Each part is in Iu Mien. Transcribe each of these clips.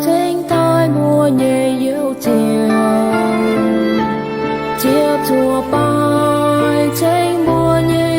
Ceng daaih mbuo nyei youz ziouc, ziouc zuoqc baaix ceng mbuo nyei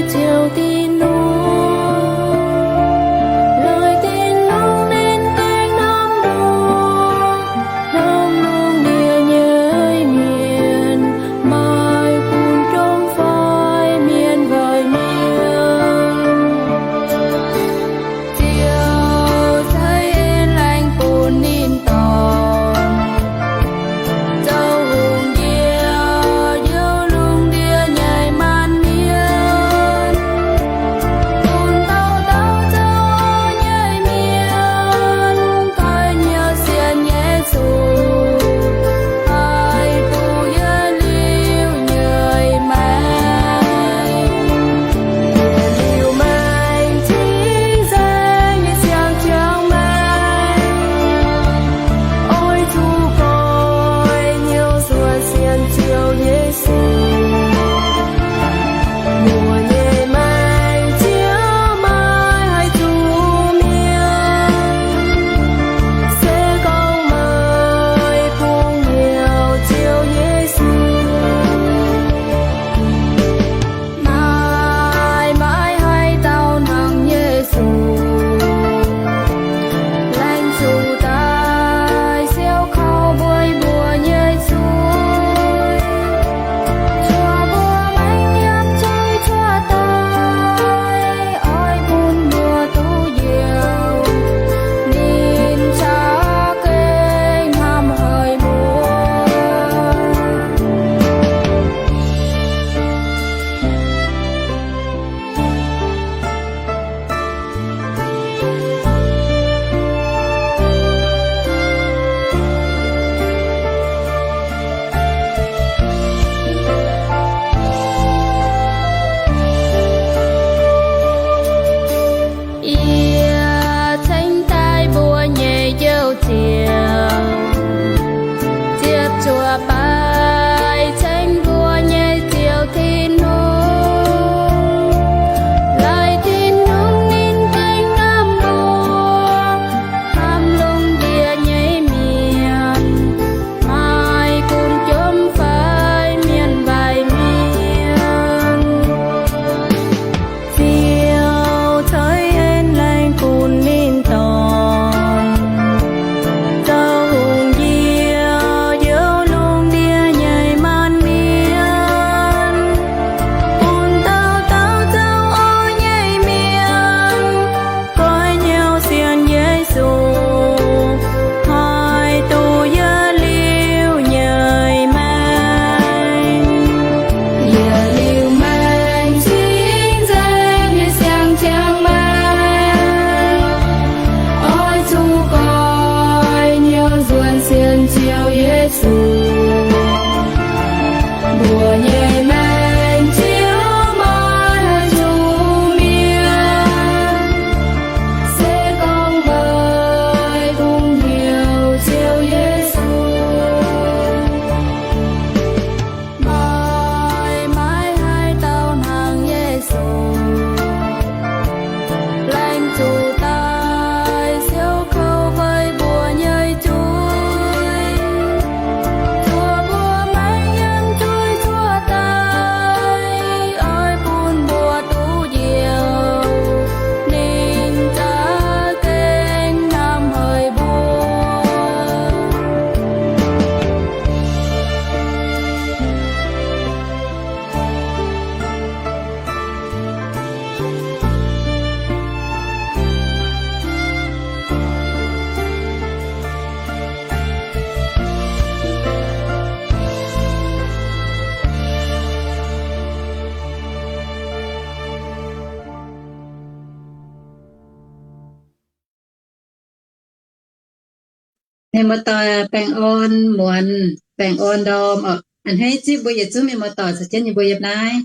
Mienh muoz-doic baengh orn muonz, baengh orn ndorm oc. A'hneiv zipv mbuo yietc zungv mienh muoz-doic caux jienv yie mbuo yiem naaiv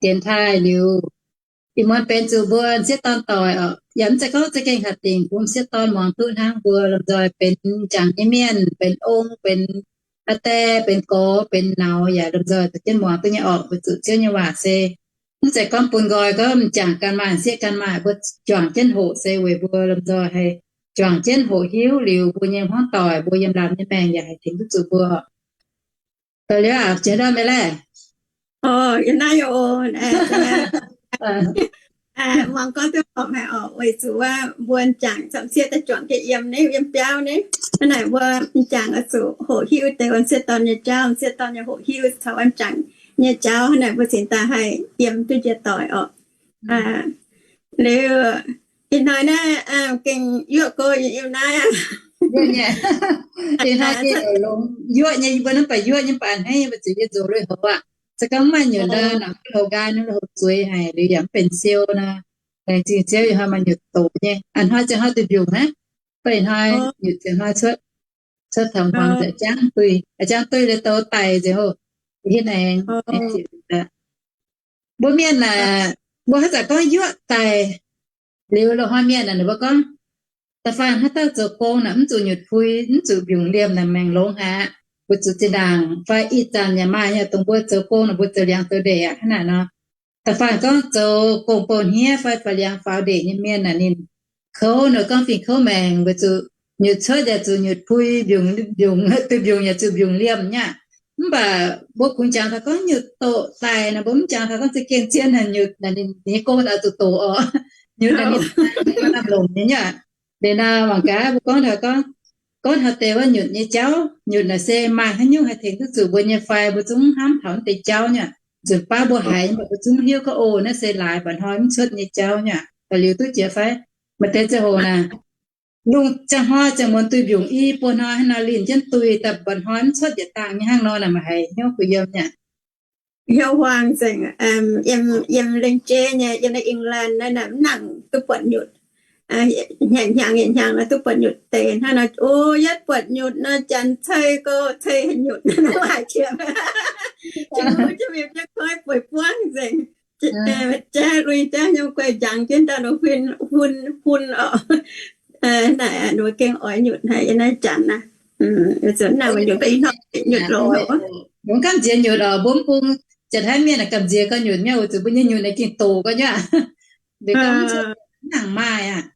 dienx taaih liuz, ih muonz benx zuqc mbuo m'sieqv dorn doic oc. Yaac mv zeiz gorngv za'gengh hatc dingc bun m'sieqv dorn muangx duqv hnangv, mbuo lomh nzoih benx m'jangc nyei mienh, benx ong, benx aa die, benx gorx, benx nauz, yaac lomh nzoih caux jienv muangx duqv nyei orqc. Weic zuqc Ziouv nyei waac se mv zeiz gorngv bun nqoi gorngv m'jangc ganh maaih, m'sieqv ganh maaih. Mbuo juangc jienv hoqc se weic mbuo lomh nzoih haih juangc jienv hoqc hiuv liuz mbuo nyei hmuangv doic, mbuo yiem lamz nyei maengc yaac haih tengx duqv zuqc mbuo. Da'liuz aqv, jiex ndorm meih laeh. Muangx gorngv duqv horpc haic oc, weic zuqc wuov mbuo m'jangc caux m'sieqv daaih juangc jienv yiem naaiv, yiem biauv naaiv. Hnangv naaic mbuo m'jangc oix zuqc hoqc hiuv deix m'sieqv dorn nyei jauv, m'sieqv dorn nyei hoqc hiuv caux m'jangc nyei jauv. Hnangv naaic mbuo cingx daaih haih yiem duqv njiec doic oc. Liuz ih hnoi naaiv gengh yuoqv go yiem naaiv aqv. Ih hnoi gengh longx yuoqv nyei, yie mbuo naaiv baac yuoqv nyei, mv baac a'hneiv mbuo ziouc yie nzox lui-houx aqv. Se gorngv mv maaih nyutc nor, lui-houx nqaai, lui-houx zueiz haic, liuz yaac mv benx siou nor. Laengz zingh Ziouv ih hnoi maaih nyutc doqc nyei. A'hnoi ziangh hnoi duih mbiungc aqv. Fai ih hnoi nyutc ziangh hnoi cuotv, cuotv taux hmuangx nzengc, jangv duih, jangv duih liuz douz daic nzengc oc. Hietv aengx, mbuo mienh aah, mbuo haaix zanc gorngv yuoqv daic liuz, loz-hnoi mienh aah, ninh mbuo gorngv, da'faanh haaix dauh zoux gong naaic mv zuqc nyutc pui, mv zuqc mbiungc liemh naaic maengc longx aqv. Weic zuqc zinh ndaangc fai ih zanc yaac maaih nyei dongh mbuo zoux gong naaic mbuo zoux liangx zoux ndeic aqv. Hnangv naaic nor, da'faanh gorngv zoux gong bouh hniev fai faaux liangx faaux ndeic nyei mienh naaic ninh kouv, ninh gorngv fingx kouv maengc, weic zuqc nyutc cuotv yaac zuqc nyutc pui, mbiungc, mbiungc, duih mbiungc yaac zuqc mbiungc liemh nyei aqv. Mv baac mbuo kungx jangx taux gorngv nyutc doqc daic naaic, mbuo mv jangx taux gorngv za'gengh zien haic nyutc naaic ninh nyei gong daaih zuqc doqc oc. Nyutc naaic ninh lamh longc nyei nyei aqv. Liuz nor mangc gaax mbuo gorngv taux gorngv, gorngv taux deix wuov nyutc nyei jauv, nyutc naaic se maaih haaix nyungc haih tengx duqv zuqc mbuo nyei fai? Mbuo zungv hnamv taux naaiv deix jauv nyei aqv. Nzunc baav mbuo haiz nyei, mbuo zungv hiuv gorngv, o, naaiv se laaix mba'hnoi mv cuotv nyei jauv nyei aqv. Da'liuz duqv jiex fai? Maaih deix ziangh hoc naaic, lungh ziangh hnoi ziangh muonz duih mbiungc i buo hnoi hnangv nor, linh jienv duih daaih mba'hnoi mv cuotv yietc dangh nyei hnangv nor naaic, maaih haaix nyungc kuh yiem nyei aqv? Hnyouv huaang nzengc. Yiem, yiem Lengh Jeiv nyei, yiem naaiv England naaiv, mv nangc duqv buatc nyutc. Hnyangx, hnyangx, hnyangx nor duqv buatc nyutc deix hnangv nor. O, yietv buatc nyutc nor, janx cei go cei haic nyutc nor, haaix qiex, jiex mingh jienv koiv bueix buangv nzengc. Jaav lui jaav nyei guei njangx jienv ndau nor hun, hun, hun oc. Naaic ninh mbuo gengh oix nyutc haic yiem naaiv janx naaiv. Zuqc naaic nyutc, nyutc loz. Mbuo gamh nziex nyutc oc, mbuo mv bung Janx-Taiv mienh naaic gamh nziex gau nyutc nyei, weic zuqc mbuo nyei nyutc naaic gengh doqc gau nyei aqv. Mv nangc maaih aqv.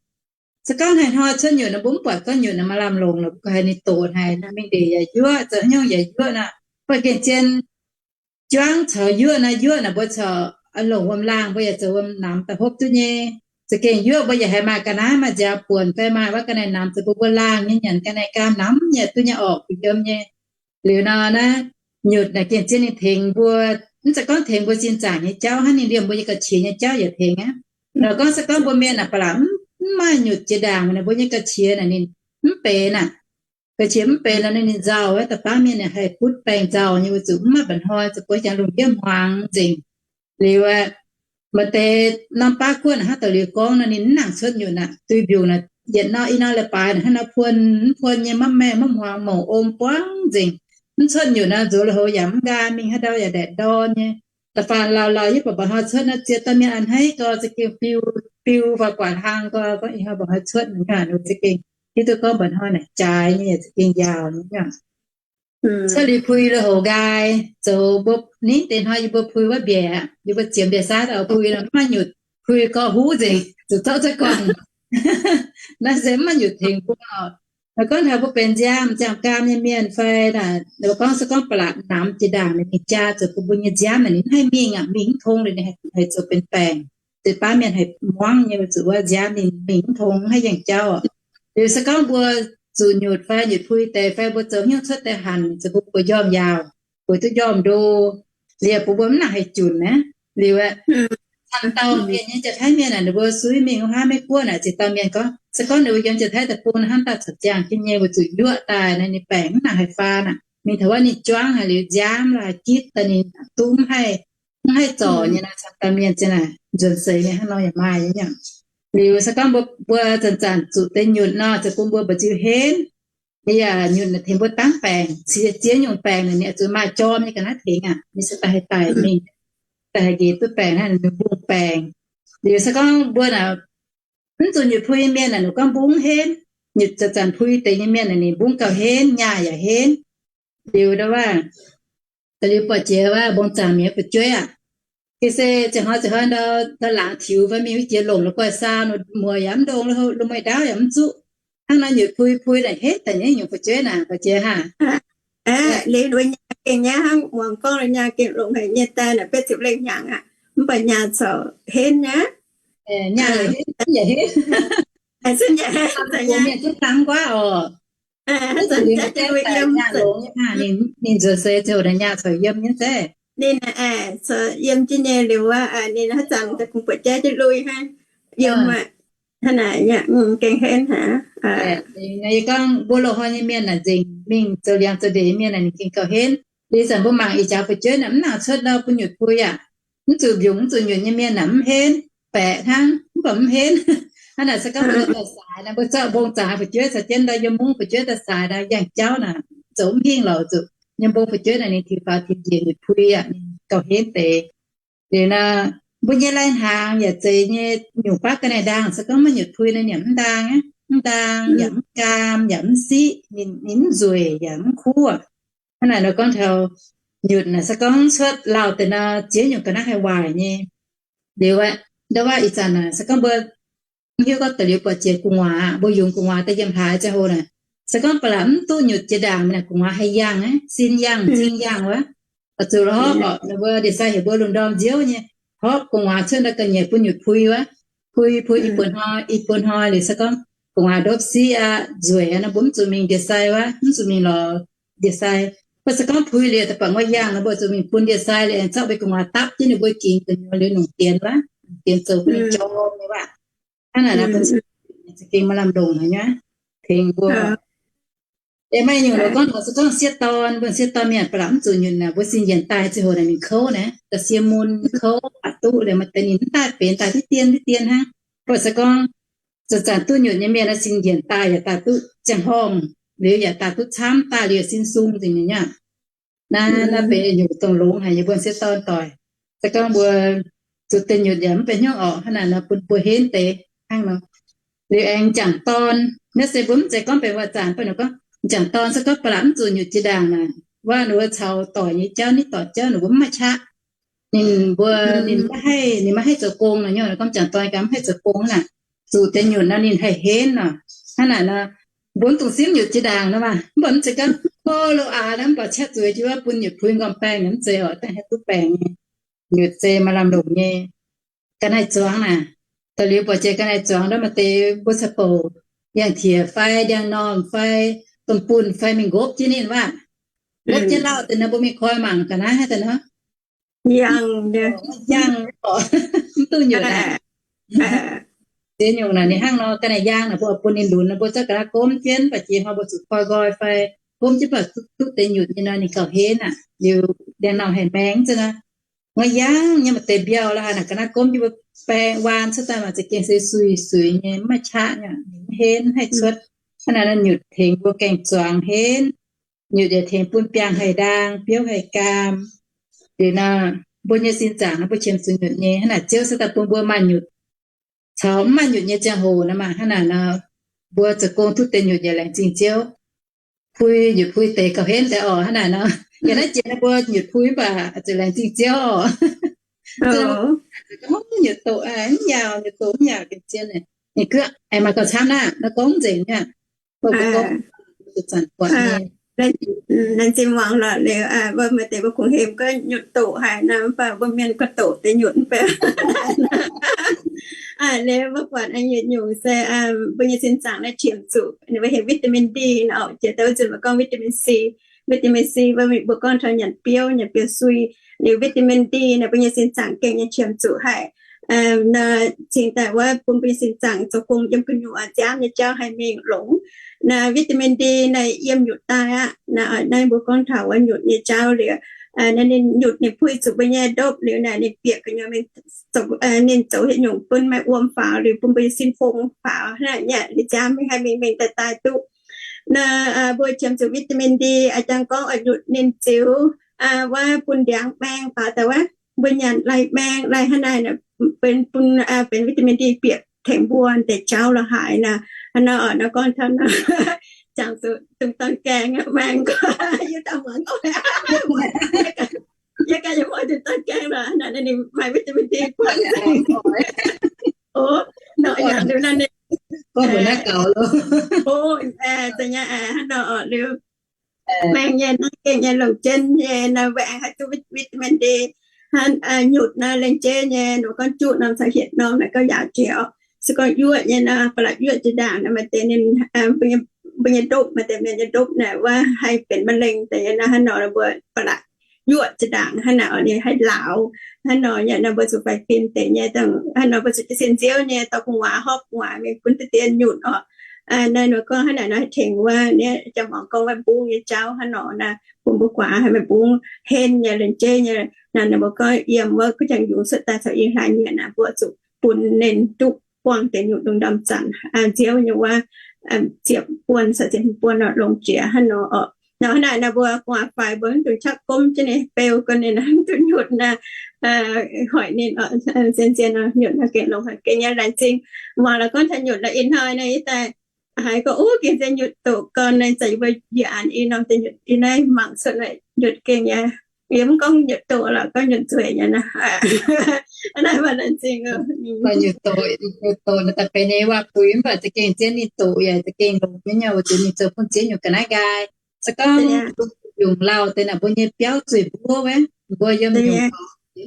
Se gorngv haaix hnoi cuotv nyutc nor, mbuo mv buatc gorngv nyutc naaic maaih lamh longc lorqc, mbuo haiz ninh doqc haic, mingh ndeic yaac yuoqv, zoux haaix nyungc yaac yuoqv nor. Mbuo gengh zien juangv caux yuoqv naaiv, yuoqv naaic mbuo corc longc wuom-laangh, mbuo yaac zoux wuom namx daaih hopv duqv nyei. Za'gengh yuoqv mbuo yaac haiz maaih ga'naaiv maaih nziaaux buonc fai maaih wuov ga'naaiv namx, zoux bun mbuo laangh nyei nyanc ga'naaiv gaam namx nyei duqv nyei orqc, kuh yiem nyei. Liuz nor naaiv nyutc naaic gengh zien ninh tengx mbuo, mv zeiz gorngv tengx mbuo sin zaangc nyei jauv hnangv, ninh liemh mbuo nyei ga'qiex nyei jauv yaac tengx aqv. Lorqc gorngv se gorngv mbuo mienh naaic ba'laqc mv maaih nyutc jiex ndaangc naaic, mbuo nyei ga'qiex naaic ninh mv benx aqv. Ga'qiex mv benx nor ninh nzauh, da'faanh mienh naaic haih butv baengh nzauh nyei, weic zuqc mv maaih mba'hnoi zoux bueix jangx lungh ndiev hmuangx nzengc. Liuz aeqv, maaih deix norm baav guoqv naaic hnangv da'liuz gorngv nor ninh mv nangc cuotv nyutc aqv. Duih mbiungc naaic yietc nor i nor leiz-baaix naaic hnangv nor puon mv puon nyei, maiv maengh maiv hmuangx, mouc om buangv nzengc. Mv cuotv nyutc nor nzuonx lui-houx yaac mv nqaai, mingh haaix ndau yaac ndaeqc ndorn nyei. Da'faanh lauh lauh yie buatc mba'hnoi cuotv nor, ziex dauh mienh a'hneiv gau, za'gengh biu, biu faaux guaax hlang gau, gorngv ih hnoi mba'hnoi cuotv nor, ninh za'gengh hiuv duqv gorngv mba'hnoi naaic jaaix nyei, yaac za'gengh yaauc nyei. Cuotv liuz pui lui-houx nqaai, zoux mbuo nitv deix hnoi yie mbuo pui wuov mbiaec, yie mbuo ziemx mbiaec saav daaih pui nor mv maaih nyutc, pui gorx huv nzengc, zuqc zorqv cuotv guangc. Naaiv se mv maaih nyutc tengx mbuo. Lorqc gorngv taux mbuo benx nziaamv, nziaamv-gaam nyei mienh fai naaic, lorqc gorngv se gorngv ba'laqc namx jiex ndaangc ninh mingh jaa zoux bun mbuo nyei nziaamv naaic ninh mv haih mingh aqv, mingh mv tong liuz ninh haih zoux benx baengc. Ziex baav mienh haih muangv nyei, weic zuqc wuov nziaamv ninh mingh mv tong, mv haih yangh jauv. Liuz se gorngv mbuo zuqc nyutc fai nyutc pui deix fai mbuo zoux hnyouv cuotv deix hanc, zoux bun mbuo njormh yaauc, weic duqv njormh ndo, liuz bun mbuo mv nangc haih junc naaiv. Liuz aeqv, cangx dauh mienh nyei Janx-Taiv mienh naaic, ninh mbuo suiv mingh wuov haav Meiv Guoqv naaic, ziex dauh mienh gorngv, se gorngv ninh mbuo yiem Janx-Taiv deic-bung hnamv daaih caux ziangh jienv nyei, weic zuqc yuoqv daaih naaiv ninh baengc mv nangc haih faanv aqv. Mingh taux wuov ninh juangv haic liuz nziaamv laaix gitv daaih ninh duqv mv haih, mv haih zorc nyei nor, cangx dauh mienh zien naaic nzuonx seix nyei hnangv nor yaac maaih nyei. Liuz se gorngv mbuo, mbuo zanc-zanc zuqc deix nyutc nor, zoux bun mbuo mba'nziu henv. Ninh yaac nyutc naaic tengx mbuo dangv baengc, ziex, ziex nyungc baengc naaic ninh oix zuqc maaih jorm nyei ga'naaiv tengx aqv. Ninh se daaih haih daic mingh, daaih haih njiec duqv baengc hnangv, ninh mbuo mbungh baengc. Liuz se gorngv mbuo naaic, mv zuqc nyutc pui nyei mienh naaic, ninh gorngv mbungh henv. Nyutc zanc-zanc pui deix nyei mienh naaic, ninh mbungh gauh henv, nyaah yaac henv. Liuz ndau wuov, da'liuz buatc jiex wuov mbong zaangc mi'aqv fu'jueiv aac. Ga'sie ziangh hnoi ziangh hnoi ndau, ndau laangz tiux fai mingh wuov jiex longc la'guaih saa, muoc yaac mv ndongx, lu mueiz ndaauv yaac mv zuqv. Hnangv nor nyutc pui pui naaic henv daaih nyei nyungc fu'jueiv naaic, buatc jiex haah? Liuz mbuo nyaah gengh nyei hnangv, muangx gorngv nyaah gengh longx haic nyei daaih naaic betv ziepc lengh hnyangx aqv, mv baac nyaah corc henv nyei. Nyaah yaac henv, yaac henv. Mienh duqv dangv guaav oc. Ninh nzuonx se ziouc naaic nyaah corc yiem nyei se. Ninh yiem jienv nyei liuz wuov, ninh haaix zanc daaih kungx buatc jaiv jienv lui hnangv. Yiem aqv. Hnangv naaic gengh henv haic. Yie gorngv mbuo loz-hnoi nyei mienh naaic nzengc mingh zoux liangx zoux ndeic nyei mienh naaic ninh gengh gauh henv. Liuz zanc mbuo mangc ih jaax fu'jueiv naaic mv nangc cuotv ndau bun nyutc pui aac. Mv zuqc mbiungc, mv zuqc nyutc nyei mienh naaic mv henv, baeqc hnangv, mv baac mv henv. Hnangv naaic se gorngv mbuo daaih saaix naaic, mbuo zorqv mbong zaangc fu'jueiv caux jienv ndau yiem mungv fu'jueiv daaih saaix naaic, yangh jauv naaic zoux mv hingh lorqc, zuqc yiem mbong fu'jueiv naaic ninh tiux faaux tiux njiec nyutc pui aac, ninh gauh henv deix. Liuz naaic, mbuo nyei lai-hnaangx yaac zeiz nyei, nyungc baav ga'naaiv ndaang, se gorngv maiv nyutc pui naaic nyanc mv ndaang, mv ndaang yaac mv gaam yaac mv siqv, ninh mv nzueic yaac mv kuv. Hnangv naaic nor gorngv taux nyutc naaic se gorngv cuotv lauh deix nor, ziex nyungc ga'naaiv haih waaic nyei. Liuz aeqv, ndau wuov ih zanc naaic se gorngv mbuo mv hiuv gorngv da'liuz buatc jiex gu'nguaaz, mbuo yungz gu'nguaaz daaih yiem hlaax ziangh hoc naaic, se gorngv ba'laqc mv duqv nyutc jiex ndaangc naaic, gu'nguaaz haih yangh, sin yangh, cing yangh wuov. Oix zuqc lorz horpc oc, ninh mbuo ndie-sai heuc mbuo lungh ndorm nziouv nyei, horpc gu'nguaaz cuotv ndau ga'nyiec bun nyutc pui wuov. Pui, pui ih buo hnoi, ih buo hnoi liuz se gorngv gu'nguaaz ndopv siqv aqv, nzueic aqv nor, mbuo mv zuqc mingh ndie-sai wuov, mv zuqc mingh lorz ndie-sai. Mv baac se gorngv pui liuz daaih baac nguaih yangh nor, mbuo zuqc mingh bun ndie-sai liuz aengx zorqv mbuo gu'nguaaz dapv jienv ninh mbuo gingx gu'nyuoz liuz nongc dienx wuov, dienx zoux bun ninh jorm nyei wuov. Hnangv naaic nor, bun za'gengh maaih lamh longc haic nyei, tengx mbuo. Yaac maaih nyungc lorz gorngv taux se gorngv sieqv dorn, mbuo sieqv dorn mienh ba'laqc mv zuqc nyutc naaic, mbuo sin njienc daaih ziangh hoc naaic mingh kouv naaic, ga'sie mun kouv baac duqv liuz maaih deix ninh mv daaih benx daaih diqv dien diqv dien hnangv. Mv baac se gorngv zanc-zanc duqv nyutc nyei mienh naaiv sin njienc daaih yaac daaih duqv ziangh horngh, liuz yaac daaih duqv camv daaih liuz sin sung nzengc nyei aqv. Naaiv, naaiv benx nyungc dongh longx haic yie mbuo sieqv dorn doic. Se gorngv mbuo zuqc deix nyutc yaac mv benx hnyouv orqc, hnangv naaic nor bun mbuo henv deix hnangv nor. Liuz aengx m'jangc dorn, naaiv se mbuo mv zeiz gorngv benx waac-zaangc, mv baac ninh gorngv m'jangc dorn se gorngv ba'laqc mv zuqc nyutc jiex ndaangc naaic, wuov ninh mbuo caux doic nyei jauv, nitv doic jauv ninh mbuo mv maaih qaqv. Ninh mbuo, ninh maiv haih, ninh maiv haih zoux gong nor, nyungc gorngv m'jangc dorn gaax mv haih zoux gong naaic, zuqc deix nyutc nor ninh haih henv nor. Hnangv naaic nor, mbuo mv dungx simv nyutc jiex ndaangc nor maah. Mv baac mv zeiz gorngv, o, loz-aax naaiv mv baac ciapv zuiz jiex wuov bun nyutc pui nqorngv baengh, mv zeiz orqc, daaih haih duqv baengc nyei. Nyutc se maaih lamh longc nyei. Ga'naaiv zuangx naaic, da'liuz buatc jiex ga'naaiv zuangx ndau maaih deix mbuo caux bouc yangh tiex fai ndiangx-normh fai domh bunh fai mingh nqopv jienv ninh wuov. Nqopv jienv lauh deix nor mbuo mingh koi mangc ga'naaiv haaix deix nor. Yangh, yangh, mv duqv nyutc aqv. Ziex nyungc naaic ninh hnangv nor, ga'naaiv yaang naaic mbuo bun ninh lunx, mbuo zorqv ga'naaiv gomv jienv, mv baac jiex hnoi mbuo zuqc koi nqoi fai gomv jienv baac duqv deix nyutc nyei nor ninh gauh henv aqv. Liuz ndiangx-normh haih maeng za'naaiv. Nguaih yaangh nyei maaih deix mbiauh la'haaix naaic ga'naaiv gomv jienv mbuo baeng waan cuotv daaih maaih za'gengh se suiz-suiz nyei, mv maaih qaqv nyei, ninh mv henv, mv haih cuotv. Hnangv naaic nor nyutc tengx mbuo gaeng-zuangx henv. Nyutc yaac tengx bun biangh haih ndaang, biouv haih gaam. Liuz nor, mbuo nyei sin zaangc nor mbuo qiemx zuqc nyutc nyei. Hnangv naaic Ziouv se daaih bun mbuo maaih nyutc. Caux mv maaih nyutc nyei ziangh hoc nor maah, hnangv naaic nor, mbuo zoux gong duqv deix nyutc yaac laengz zingh Ziouv. Pui, nyutc pui deix gauh henv deix orqc, hnangv naaic nor. Yaac naaiv jiex nor mbuo nyutc pui mv baac zuqc laengz zingh Ziouv orqc. Nyutc doqc, mv yaauc, nyutc doqc mv yaauc gengh zien. Ninh gaax, aengx maaih gauh camv naaiv, naaiv gorngv nzengc nyei. Laengz zingh muangx lorqc liuz, mbuo maaih deix mbuo kungx hemx gorngv nyutc doqc haic nor, mv baac mbuo mienh gorngv doqc deix nyutc mv baac. Liuz mbuo buatc nyutc nyungc se mbuo nyei sin zaangc naaiv qiemx zuqc, ninh mbuo heuc vitamin D nor, jiex daaih wuov zanc mbuo gorngv vitamin C. Vitamin C, mbuo gorngv taux nyanc biouv, nyanc biouv sui. Liuz vitamin D naaic mbuo nyei sin zaangc gengh nyei qiemx zuqc haic. Nor cingx daaih wuov bun mbuo nyei sin zaangc zoux gong yiem gu'nyuoz nziaamv nyei jauv haih mingh longx. Naaiv vitamin D naaiv yiem nyutc daaih aqv. Naaiv mbuo gorngv taux wuov nyutc nyei jauv liuz, naaiv ninh nyutc ninh puix zuqc mbuo nyei ndopv liuz naaic ninh bieqc gu'nyuoz mingh, ninh zoux haaix nyungc bun maaih wuom faaux liuz bun mbuo nyei sin fong faaux hnangv naaic, ninh nziaamv mingh haih mingh mingh daaih daaih duqv. Naaiv mbuo qiemx zuqc vitamin D, jangx gorngv oix nyutc ninh ziux wuov bun ndiangx maeng baac daaih wuov mbuo nyanc lai maeng lai hnangv naaic, benx bun, benx vitamin D bieqc tengx mbuo deix jauv la'haaix naaic. Hnangv nor oc, nor gorngv taux naaiv, jangx zuqc dungx dorn gaeng maeng, yie daaih muangx gorngv, yie ganh yaac mv oix dungx dorn gaeng lorqc, hnangv naaic ninh maaih vitamin D buangh nzengc. O, nor yaac liuz naaiv ninh, o, za'gengh hnangv nor oc, liuz maeng nyei naaiv gengh nyei longc jienv nyei naaiv, weic aengx haih duqv vitamin D. Hnangv nyutc naaiv lengc jeiv nyei, nor gorngv juqv norm caux hietc norm naaic gauh yaauc jiex oc. Se gorngv yuoqv nyei nor, ba'laqc yuoqv jiex ndaangc naaic maaih deix ninh, mbuo nyei ndopv, maaih deix mienh nyei ndopv naaic wuov haih benx มะเร็ง deix nyei naaiv. Hnangv nor mbuo ba'laqc yuoqv jiex ndaangc hnangv naaic oc, ninh haih laaux. Hnangv nor nyei naaiv mbuo zuqc faix fim deix nyei, hnangv nor mbuo zuqc jiez sin nziouv nyei, dorh gu'nguaaz, horpv gu'nguaaz mingh bun deix dien nyutc oc. Naaiv nor gorngv hnangv naaic nor haih tengx wuov, naaiv jangx muangx gorngv wuov mbungv nyei jauv hnangv nor naaic, bun mbuo guaax haih maaih mbungv henv nyei, lengc jeiv nyei. Naaiv mbuo gorngv yiem wuov kuv jangx yungz cuotv daaih caux ih hlaax nyieqc naaic, mbuo zuqc bun ninh duqv buangh deix nyutc lungh ndorm zanc nziouv nyei wuov, ziepc buonc caux ziepc hmz buonc nor longx jiex hnangv nor oc. Nor hnangv naaic naaiv mbuo gu'nguaaz faix mbuo mv dungx qaqv gomv jienv ninh beu, gorngv ninh mv dungx nyutc naaic, hoic ninh oc. Zien-zien nor nyutc nor gengh longx haic, gengh nyei laengz zingh. Muangx la'gorngv taux nyutc la'ih hnoi naaiv yie daaih haiz gorngv, uv, gengh nzengc nyutc doqc gorn naaiv, zanc yie mbuo yie an i norm deix nyutc i naaiv mangc cuotv naaic nyutc gengh nyei. Yie mv gorngv nyutc doqc lorqc, gorngv nyutc nzueic nyei naaiv. Naaiv maaih laengz zingh. Nyutc doqc, nyutc doqc naaiv daaih benx nyei waac-puix mv baac za'gengh zien ninh doqc yaac za'gengh longx nyei, weic zuqc ninh zoux bun ziex nyungc ga'naaiv nqaai. Se gorngv yungz lauh deix naaic mbuo nyei biauv zueih mbuov wuov, mbuo yiem nyungc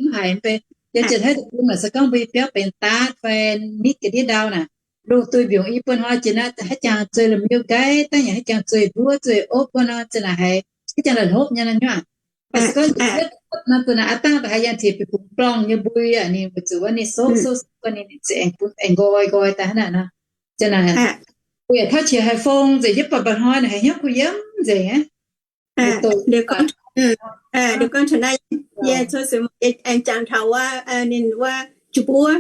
mv haiz mv bei. Yiem Janx-Taiv deic-bung naaic se gorngv mbuo nyei biauv benx daatv fai nitv ga'ndiev ndau naaic, lungh duih mbiungc i buo hnoi jiex naaiv haaix jangx zueih lomh miu nqaiv, dangh yaac haaix jangx zueih mbuov zueih opv wuov nor, zinh naaic haiz haaix jangx la'hlopv nyei nor nyuav. Se gorngv nor zinh naaic aav dangh daaih haaix yangh tengx bieqc bungx blorngh nyei mbui aqv, ninh weic zuqc wuov ninh soqv soqv soqv ninh za'gengh nqoi nqoi daaih hnangv naaic nor. Zinh naaic mbuo yaac tauv qiex haiz fong nzengc, yie buatc mba'hnoi naaic haiz hnyouv kuh yiem nzengc aqv. Liuz gorngv, liuz gorngv taux naaiv, yie cuotv seix aengx jangx taux wuov ninh wuov jiex mbuov.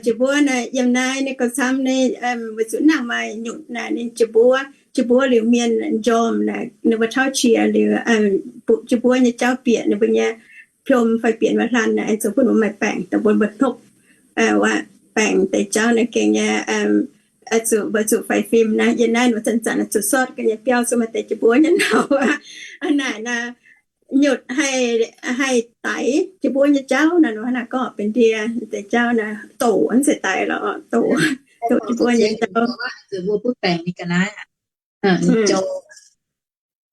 Jiex mbuov naaic yiem naaiv ninh gauh camv naaiv, weic zuqc nangh maaih nyutc naaic ninh jiex mbuov, jiex mbuov liuz mienh njormh naaic ninh mbuo tauv qiex liuz, jiex mbuov nyei jauv bieqc ninh mbuo nyei piom fai bieqc maaih hlan naaic, aengx zoux bun mbuo maaih baengc, dongh mbuo mbuo hnopv wuov baengc deix jauv naaiv gengh nyei zuqc, mbuo zuqc faix fim naaiv. Yiem naaiv nor zanc-zanc zuqc sortv ga'nyei biauv se maaih deix jiex mbuov nyei nor. Hnangv naaic nor, nyutc haih, haih daix jiex mbuov nyei jauv naaic, nor hnangv naaic gorngv benx ndie deix jauv naaic, doqc mv zeiz daix lorqc, doqc, doqc jiex mbuov nyei jauv. Mbuo butv baengc nyei ga'naaiv aqv.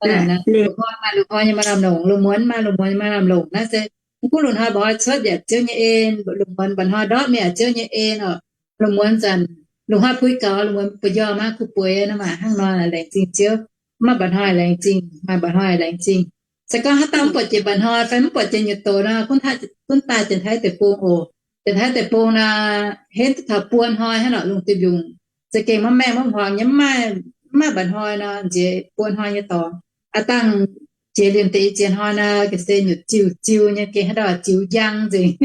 Lungh hnoi maaih lungh hnoi nyei maaih lamh longc, lungh muonz maaih lungh muonz nyei maaih lamh longc naaiv se mv gunv lungh hnoi mba'hnoi cuotv yaac Ziouv nyei en, lungh muonz mba'hnoi ndortv mingh yaac Ziouv nyei en oc. Lungh muonz zanc, lungh hnoi puix gaux, lungh muonz buoz-njormh maiv kuh bueix nor, maaih hnangv nor laengz zingh Ziouv. Mv maaih mba'hnoi laengz zingh, maaih mba'hnoi laengz zingh. Se gorngv haaix dauh mv buatc jiex mba'hnoi fai mv buatc jiex nyutc doqc nor, gunv daaih Janx-Taiv deic-bung oc. Janx-Taiv deic-bung nor, henv duqv taux buo hnoi hnangv nor lungh duih mbiungc. Za'gengh maiv maengh maiv hmuangx nyei, mv maaih, mv maaih mba'hnoi nor, nziex buo hnoi nyei dorngx. Aav dangh jiex liemh deix i ziex hnoi nor, ga'sie nyutc ziuh ziuh nyei, gengh haaix dauh ziux njang nzengc.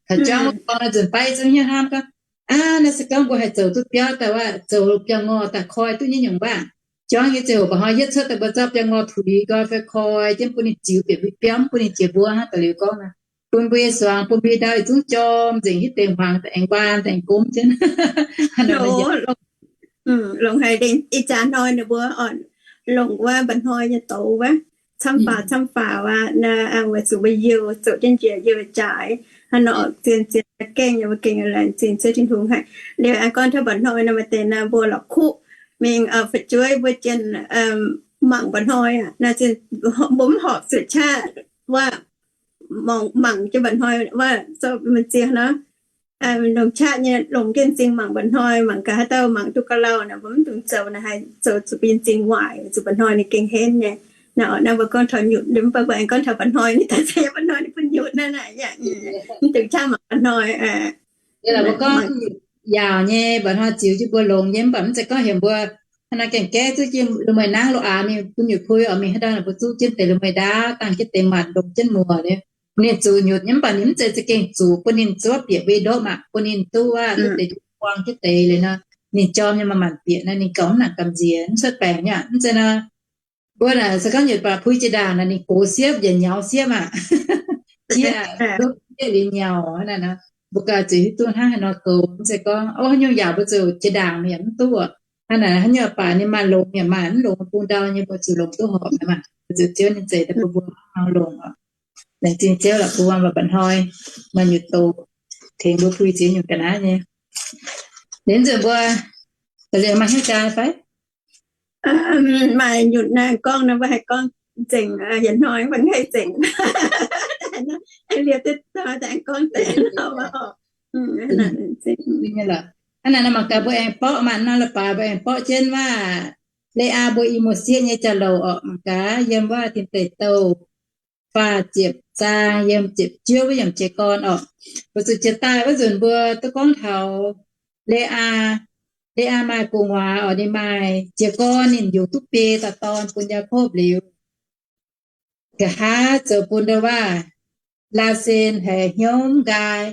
Taux jauv wuov dorngx nor, nzunc baav zungv hnyouv hnamv gorngv, aav, naaiv se gorngv mbuo haih zoux duqv biauv daaih wuov, zoux biauv-ngorh daaih koi duqv nyei nyungc mv baac, jangx nyei ziangh hoc mba'hnoi yietv cuotv daaih mbuo zorqv biauv-ngorh tuix nqoi fai koi jienv bun ninh ziux bieqc mbui biauv, mv bun ninh jiex mbuov hnangv da'liuz gorngv nor, bun mbuo nyei suangx, bun mbuo nyei ndau yietc zungv jorm nzengc, hitv deix hmuangx daaih aengx nquaan daaih aengx gomv jienv. Longc haic, ih jaax hnoi ninh mbuo longc wuov mba'hnoi nyei douz wuov, camv faaux camv faaux aqv. Weic zuqc mbuo youh zoux jienv njiec youh jaaix hnangv nor, zien zien gengh, mbuo gengh laengz zingh Ziouv Tin-Hungh haic. Liuz aengx gorngv taux mba'hnoi nor, maaih deix nor mbuo la'kuqv mingh fu'jueiv mbuo jienv mangc mba'hnoi aqv. Mbuo mv horpc zuqc qaqv wuov mangc jienv mba'hnoi wuov, zoux maiv ziex nor, longc qaqv nyei longc jienv m'zing mangc mba'hnoi, mangc gaax haaix dauh mangc duqv ga'lauh naaic, mbuo mv dungx zoux naaic, haih zoux zuqc mbuo nyei m'zing waaic, zuqc mba'hnoi ninh gengh henv nyei. Naaiv mbuo gorngv taux nyutc, mv baac mbuo aengx gorngv taux mba'hnoi, ninh daaih se mba'hnoi ninh bun nyutc naaiv naaic, mv dungx qaqv mangc mba'hnoi. Mbuo gorngv yaauc nyei mba'hnoi ziux jienv mbuo longx nyei, mv baac mv zeiz gorngv heuc mbuo hnangv naaiv gaengh gaeqv zuqc jienv lungh mueiz nangv lo aax mingh bun nyutc kui oix mingh haaix dauh naaic, mbuo zuqc jienv deix lungh mueiz ndaauv, dangh jienv deix maanc, longc jienv muoc nyei. Ninh zuqc nyutc nyei, mv baac ninh mv zeiz za'gengh zuqc bun ninh zuov bieqc mbuo ndopv aqv, bun ninh duqv wuov, duqv deix buang jienv deix liuz nor, ninh jorm nyei manc-manc bieqc naaiv, ninh gauh mv nangc gamh nziex, mv cuotv baengc nyei aqv. Mv zeiz nor, mbuo naaic se gorngv yietc baac puix jiex ndaangc naaic, ninh gox siepv, yietc nyaux siepv aqv. Jiex, jiex liuz nyaux aqv. Naaiv nor, mbuo ganh zuqc hiuv duqv hnangv haaix nor goux. Mv zeiz gorngv, o, haaix nyungc yaac mbuo zuqc jiex ndaangc yaac mv duqv. Hnangv naaic, haaix nyungc baac ninh maaih longx yaac maaih mv longx, bung ndau nyei mbuo zuqc longc duqv horpc nyei maah. Mbuo zuqc Ziouv nyei zeix daaih bun mbuo hnangv nor longx oc. Laengz zingh Ziouv lorqc, bun wuom baac ba'hnoi maaih nyutc doz tengx mbuo puix ziex nyungc ga'naaiv nyei. Liuz nzunc mbuo da'liuz maaih hnyouv jaa fai? Maaih nyutc naaiv gorngv nor, mbuo haih gorngv nzengc, yietc hnoi mv baac haih nzengc. Liuz deix gorngv deix nor. Hnangv naaic nor mangc gaax mbuo aengx borqv maanh nor, la'baaix mbuo aengx borqv jienv waac, Le^aa mbuo i muoz-sieqv nyei jauv-louc orqc. Mangc gaax yiem waac Tin Deic Douh faah ziepc zaang yiem ziepc juov wuov yiemc jiez gorn orqc. Mbuo zuqc jiex daaih wuov nzunc mbuo duqv gorngv taux Le^aa, Le^aa maaih gu'nguaaz orqc, ninh maaih jiez gorn, ninh yungz duqv biei dauh dorn bun Yaakopv liuz, nqa'haav zoux bun ndau waac Laasen haiz hnyouv nqaai.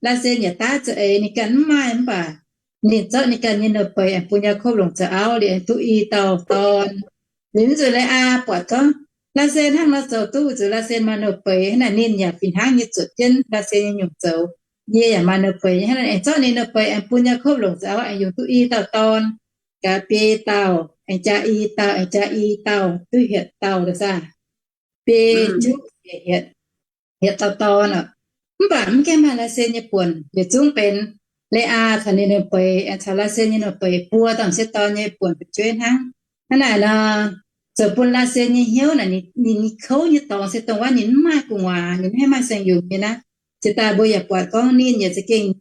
Laasen yaac daav za'eix ninh ganh mv maaih, mv baac ninh zorqv ninh ganh nyei nouh beiz aengx bun Yaakopv longc zoux auv liuz aengx duqv i dauh dorn. Liuz nzunc Le^aa buatc gorngv Laasen hnangv nor zoux duqv, weic zuqc Laasen maaih nouh beiz. Hnangv naaic ninh yaac fih hnangv nyei zuotc jienv Laasen nyei nyungc zoux. Yie yaac maaih nouh beiz nyei, hnangv naaic aengx zorqv ninh nouh beiz aengx bun Yaakopv longc zoux auv aengx yungz duqv i dauh dorn. Gaax biei dauh aengx jaa i dauh, aengx jaa i dauh, duqv hietc dauh daaih saah? Biei juqv hietc, hietc dauh dorn oc. Mv baac mv gaengh maaih Laasen nyei buonc, yietc zungv benx Le^aa caux ninh nouh beiz, aengx caux Laasen nyei nouh beiz buo dauh m'sieqv dorn nyei buonc fu'jueiv hnangv. Hnangv naaic nor, zoux bun Laasen nyei hnyouv naaic, ninh, ninh kouv nyei dorngx se dongh wuov ninh mv maaih gu'nguaaz, ninh mv haih maaih saeng-yungz nyei naaiv. Jiex daaih mbuo yaac buatc gorngv ninh yaac za'gengh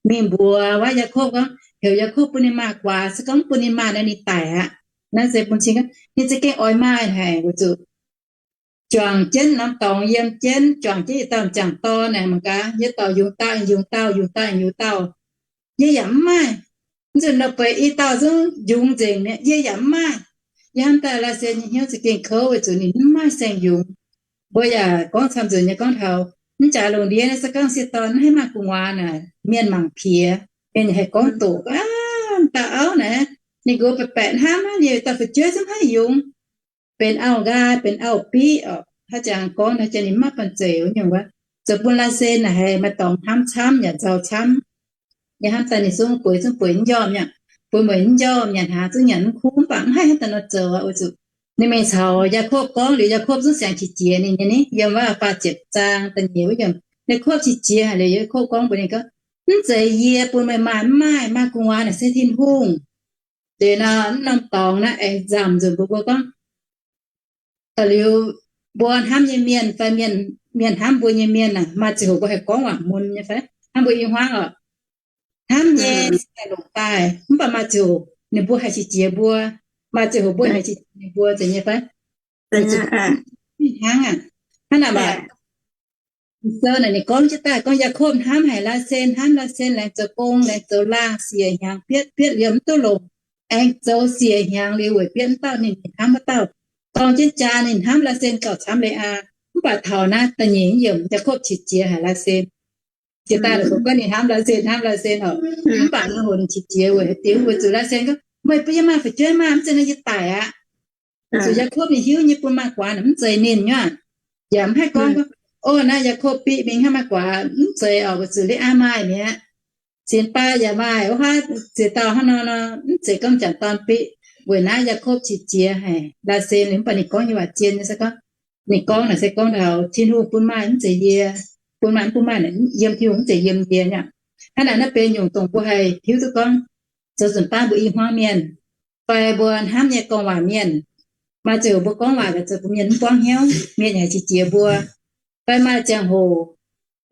mingh mbuox wuov Yaakopv gorngv heuc Yaakopv bun ninh maah guaax, se gorngv mv bun ninh maah nor ninh daic aqv. Naaiv se bun cing gorngv ninh za'gengh oix maaih haic weic zuqc juangc jienv norm dorngx yiem jienv, juangc jienv yietc dauh m'jangc dorn naaic, mangc gaax, yie dorh yungz dauh, yungz dauh, yungz dauh, yungz dauh, yie yaac mv maaih. Nzunc nouh beiz i dauh zungv yungz nzengc mi'aqv, yie yaac mv maaih. Yie hnamv daaih Laasen nyei hnyouv za'gengh kouv weic zuqc ninh mv maaih saeng-yungz. Mbuo yaac gorngv camv nzunc nyei gorngv taux mv jaax lungh ndiev naaiv se gorngv sieqv dorn mv haih maaih gu'nguaaz naaic, mienh mangc piex, mienh yaac haih gorngv doqc, aav, dauh auv naaic, ninh nqox baeqc baeqc hnamv aqv, ninh dauh fu'jueiv zungv mv haih yungz. Benx auv-nqaai, benx auv-biqv oc. Haaix jangx gorngv naaic jangx ninh mv maaih banh zeic wuov nyungc wuov. Zoux bun Laasen naaic haiz maaih dorngx hnamv camv yaac nzauh camv. Yie hnamv daaih ninh zungv bueix zungv bueix mv njormh nyei, bueix mueic mv njormh, nyanc hnaangx zungv nyanc mv kuv, mv baac mv haih hnangv daaih nor zoux oc. Weic zuqc ninh mingh caux Yaakopv gorngv liuz, Yaakopv zungv siangx qiex jiez ninh nyei ni, yiem wuov faah ziepc zaang da'nyeic wuov yiemc. Yaakopv qiex jiez haic liuz, Yaakopv gorngv mbuox ninh gorngv, mv zeiz yie bun meih maaih, mv maaih, maaih gu'nguaaz naaic se Tin-Hungh. Deix nor, mv norm dorngx naaiv aengx nzamc nzunc mbuo, mbuo gorngv, da'liuz mbuo hnamv nyei mienh fai mienh, mienh hnamv mbuo nyei mienh aah, maaih ziangh hoc mbuo haih gorngv waac mun nyei fai? Hnamv mbuo i hmuangv oc. Hnamv nyei se haih longc daaih, mv baac maaih ziangh hoc ninh mbuo haih qiex jiez mbuo. Maaih ziangh hoc mbuo haih qiex jiez ninh mbuo, zeiz nyei fai? Hnangv aqv. Hnangv naaic maaih sou naaic ninh gorngv jienv daaih gorngv Yaakopv hnamv haic Laasen, hnamv Laasen laengz zoux gong, laengz zoux laangh, siec hnyangx bietv bietv liemh mv duqv longc, aengx zoux siec hnyangx liuz weic bietv mv dauh ninh hnamv wuov dauh. Dorng jienv jaa ninh hnamv Laasen gauh camv Le^aa. Mv baac taux naaiv da'nyeic yiemc Yaakopv qiex jiez haic Laasen. Jiex daaih la'kuv gorngv ninh hnamv Laasen, hnamv Laasen oc. Mv baac naaiv hoc ninh qiex jiez weic haaix diuc? Weic zuqc Laasen gorngv, meih bun yie maaih fu'jueiv maah, mv zeiz nor yie daic aqv. Weic zuqc Yaakopv ninh hiuv nyei bun maaih guaax naaic mv zeiz ninh nyei aqv. Yaac mv haih gorngv, o, naaiv Yaakopv biqv mingh hnangv maaih guaax, mv zeiz oc. Weic zuqc Le^aa maaih mi'aqv. Cingx baac yaac maaih, wuov haav ziex dauh hnangv nor nor, mv zeiz gorngv m'jangc dorn biqv. Weic naaiv Yaakopv qiex jiez haic Laasen, mv baac ninh gorngv nyei waac zien nyei se gorngv, ninh gorngv naaic se gorngv taux Tin-Hungh bun maaih, mv zeiz yie bun maaih, mv bun maaih, yiem Tin-Hungh, mv zeiz yiem yie nyei aqv. Hnangv naaic naaiv benx nyungc dongh mbuo haih hiuv duqv gorngv, zoux nzunc baav mbuo i hmuangv mienh fai mbuo hnamv nyei gorngv waac mienh, maaih ziangh hoc mbuo gorngv waac gaax zoux bun mienh mv buangv hnyouv, mienh yaac haih qiex jiez mbuo. Fai maaih ziangh hoc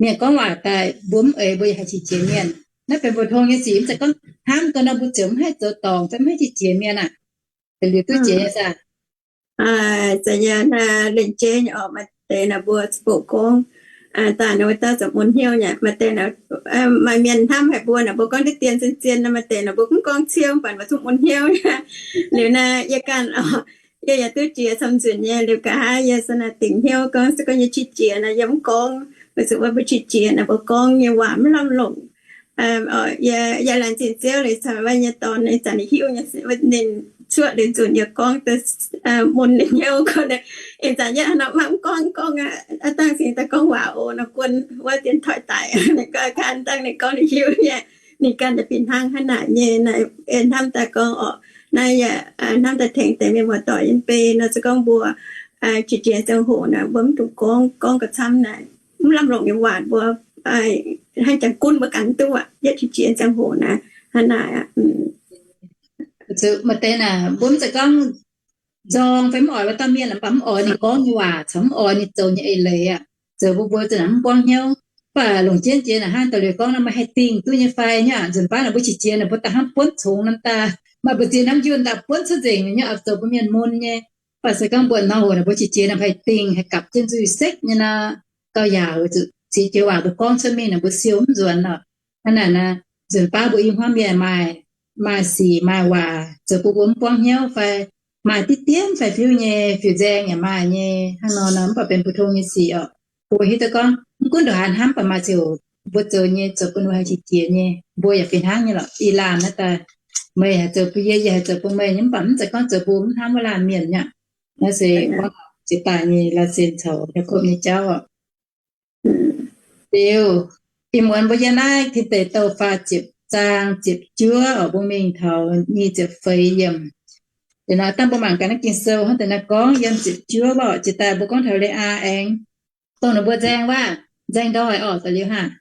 mienh gorngv waac daaih mbuo mv eix, mbuo yaac haih qiex jiez mienh. Naaiv benx mbuo tong nyei sic, mv zeiz gorngv hnamv gau nor mbuo ziouc mv haih zoux dorngc fai mv haih qiex jiez mienh aqv. Liuz duqv jiex nyei saah? Zeiz nyei, lengc jeiv nyei oc. Maaih deix naaic mbuo ziouc gorngv daaih nor, wuov dauh ziouc mun hnyouv nyei. Maaih deix naaic, maaih mienh hnamv haic mbuo naaic, mbuo gorngv diqv dien zien zien nor, maaih deix naaic mbuo mv gorngv ciouv, mv baac mbuo zungv mun hnyouv. Liuz naaic yie ganh oc, yie yaac duqv jiex camv nzunc nyei. Liuz nqa'haav yie se naaic dingc hnyouv gorngv, se gorngv yie qiex jiez naaic yie mv gorngv, weic zuqc wuov mbuo qiex jiez naaic mbuo gorngv nyei waac mv lamh longc. Yie, yie laengz zingh Ziouv liuz caux wuov nyei dorn, ih zanc ninh hiuv nyei, ninh cuoqv liuz nzunc yie gorngv mun ninh hnyouv gorngv, ih zanc yie hnangv nor maiv gorngv, gorngv aqv, dangh cingx daaih gorngv waac oc, nor guon wuov dienx toiv daic, ninh gorngv ganh dangh ninh gorngv ninh hiuv nyei, ninh ganh daaih fih hnangv hnangv naaic nyei, naaiv hnamv daaih gorngv oc, naaiv yaac hnamv daaih tengx deix mienh muoz-doic yiem bei nor, se gorngv mbuo qiex jiez ziangh hoc naaic mbuo mv dungx gorngv, gorngv gauh camv naaic, mv lamh longc nyei waac mbuo hnangv jangx gunv mbuo ganh duqv aqv, yietv qiex jiez ziangh hoc naaic hnangv naaic aqv. Maaih deix naaic mbuo mv zeiz gorngv nzorng fai mv oix wuov dauh mienh, mv baac mv oix ninh gorngv nyei waac caux mv oix ninh zoux nyei eix leiz aqv, zoux bun mbuo za'naaic mv buangv hnyouv. Mv baac longc jienv jiex naaic hnangv da'liuz gorngv nor, meih haih dingh duqv nyei fai nyei aqv. Nzunc baav naaic mbuo qiex jiez naaic mbuo daaih hnamv buonv congx norm daaih, maaih mbu'ziex hnamv njunh daaih buonv cuotv nzengc nyei aqv, zoux bun mienh mun nyei. Mv baac se gorngv mbuo nor hoc naaic mbuo qiex jiez naaic haih dingh, haih gapv jienv nzuih sekv nyei nor, gauh yaac weic zuqc ziex joux waac mbuo gorngv cuotv mingh naaic mbuo siou mv nzuonx oc. Hnangv naaic naaic, nzunc baav mbuo i hmuangv mienh maaih, maaih sic maaih waac zoux bun mbuo mv buangv hnyouv fai maaih diqv dienv fai fiuv nyei, fiuv nzaeng yaac maaih nyei hnangv nor nor, mv baac benx mbu'ndongx nyei sic oc. Mbuo hiuv duqv gorngv mv gunv ndongc haaix hnamv baac maaih ziouc mbuo zoux nyei zoux bun mbuo haih qiex jiez nyei, mbuo yaac fih hnangv nyei lorqc. Ih laanh naaiv daaih meih haih zoux bun yie, yie haih zoux bun meih nyei, mv baac mv zeiz gorngv zoux bun mv hnamv wuov laanh mienh nyei aqv. Naaiv se gorngv jiex daaih nyei Laasen caux Yaakopv nyei jauv oc. Liuz, ih muonz mbuo yiem naaiv Tin Deic Douh faah ziepc zaang ziepc juov oc, mbuo mingh taux nyic ziepc feix yiemc. Liuz nor dangh mbuo mangc gaax naaiv Ging-Sou hnangv deix naaiv gorngv yiem ziepc juov wuov oc, jiex daaih mbuo gorngv taux Leaa aengx dongh ninh mbuo nzaeng wuov, nzaeng ndoih oc, da'liuz hnangv.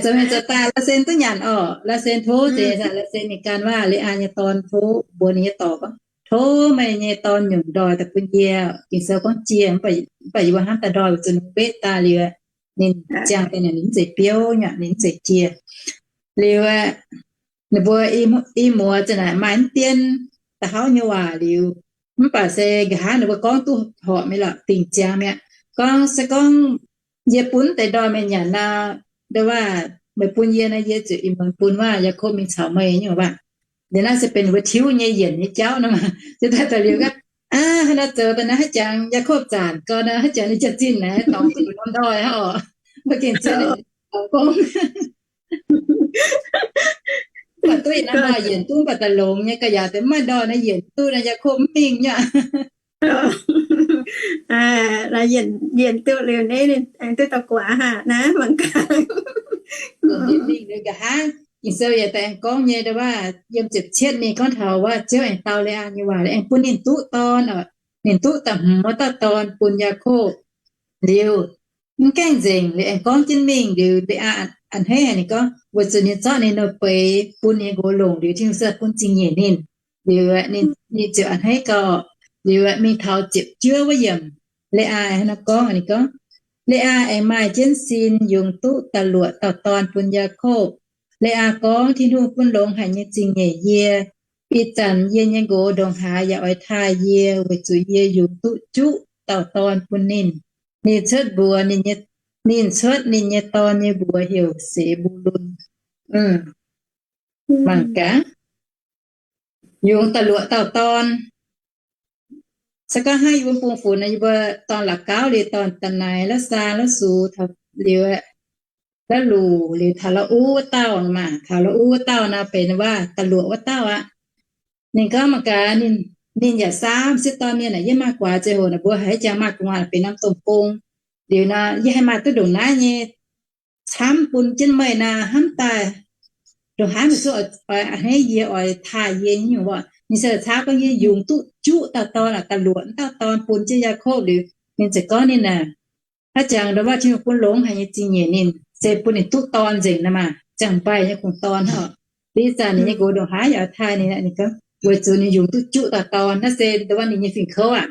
Zoux mienh zoux daaih, Laasen duqv nyanc oc, Laasen tov deix, Laasen ninh gan wuov Leaa nyei dorn tov, mbuox ninh nyei dorc gorngv, tov meih nyei dorn nyungc ndoih daaih bun yie. Ging-Sou gorngv jiex, mv baac yie mbuo hnamv daaih ndoih weic zuqc ninh mbetv daaih liuz, ninh ziangh daaih naaic ninh mv zeiz biouv nyei, ninh mv zeiz jiex. Liuz ninh mbuo i muoz za'naaic maaih mv dien da'hauv nyei waac liuz, mv baac se nqa'haav ninh mbuo gorngv duqv horpc mi'aqv lorqc, dingc ziangx mi'aqv. Gorngv se gorngv yie bun deix ndoih meih nyanc nor, ndoh waac meih bun yie nor, yie ziouc ih muonz bun wuov Yaakopv mingh caux meih nyei waac. Liuz naaiv se benx ninh mbuo tiuv nyei yienc nyei jauv nor maah. Jiex daaih da'liuz gaax, hnangv naaiv zoux daaih naaiv haaix jangx Yaakopv zanc gau nor, haaix jangx ninh jiex zinh naaiv dorngx duqv ninh norm ndoih hnangv oc. Mbuo gengh zien dorngx gong. Mv baac duqv yietc norm ndoih yienc duqv, mv baac daaih longx nyei ga'yaauc deix mv maaih ndoih nor yienc duqv nor, Yaakopv mv mingh nyei. Yienc duqv liuz naaiv ninh aengx duqv daux guaax hnangv naaiv mangc gaax. Mingh liuz nqa'haav Ging-Sou yaac daaih aengx gorngv nyei, ndoh waac yiem ziepc cietv ninh gorngv taux wuov Ziouv aengx dau Leaa nyei waac, aengx bun ninh duqv dorn oc. Ninh duqv da'hmz wuov dauh dorn bun Yaakopv. Liuz mv gaengh nzengc, liuz aengx gorngv jienv mingh liuz, Leaa a'hneiv haic ninh gorngv, weic zuqc ninh zorqv ninh nouh beiz bun ninh nyei nqox longc liuz, Tin-Hungh se bun zingh nyeic ninh. Liuz ninh ziouc a'hneiv gau. Liuz mingh taux ziepc juov wuov yiemc, Leaa hnangv naaiv gorngv, ninh gorngv, Leaa aengx maaih jienv sin yungz duqv da'luoqc dauh dorn bun Yaakopv. Leaa gorngv, Tin-Hungh bun longx haic nyei zingh nyeic yie. Ih zanc yie nyei nqox ndongc haaix yaac oix taaih yie, weic zuqc yie yungz duqv juqv dauh dorn bun ninh. Ninh cuotv mbuox ninh nyei, ninh cuotv ninh nyei dorn nyei mbuox heuc Se^mbu^lun. Mangc gaax, yungz da'luoqc dauh dorn. Se gorngv hnangv yie mbuo bungx funx nor, yie mbuo dorn la'gauv liuz dorn da'naix, la'saa, la'sux, taux liuz, la'luc liuz taux la'uv wuov dauh maah, taux la'uv wuov dauh nor benx wuov da'luoqc wuov dauh aqv. Ninh gorngv mangc gaax, ninh yaac saauv m'sieqv dorn mienh naaic, yie maaih guaax ziangh hoc naaic mbuo haiz jangx maaih gu'nguaaz benx norm domh bung. Liuz nor yie haih maaih duqv ndongc naaiv nyei camv bun jienv meih naaic hnamv daaih. Ndongc haaix meih zungv oix a'hneiv yie, oix taaih yie nyei nyungc wuov. Ninh se caauv gorngv yie yungz duqv juqv dauh dorn aqv, da'luoqc dauh dorn bun jienv Yaakopv liuz, ninh ziouc gorngv ninh aah, haaix jangx ndongc waac Tin-Hungh bun longx haic nyei zingh nyeic ninh, se bun ninh duqv dorn nzengc nor maah, ziangh mbaih nyei kungx dorn hnangv. Liuz ih zanc ninh nyei nqox ndongc haaix yaac oix taaih ninh, ninh gorngv weic zuqc ninh yungz duqv juqv dauh dorn. Naaiv se ndongc waac ninh nyei fingx kouv aqv,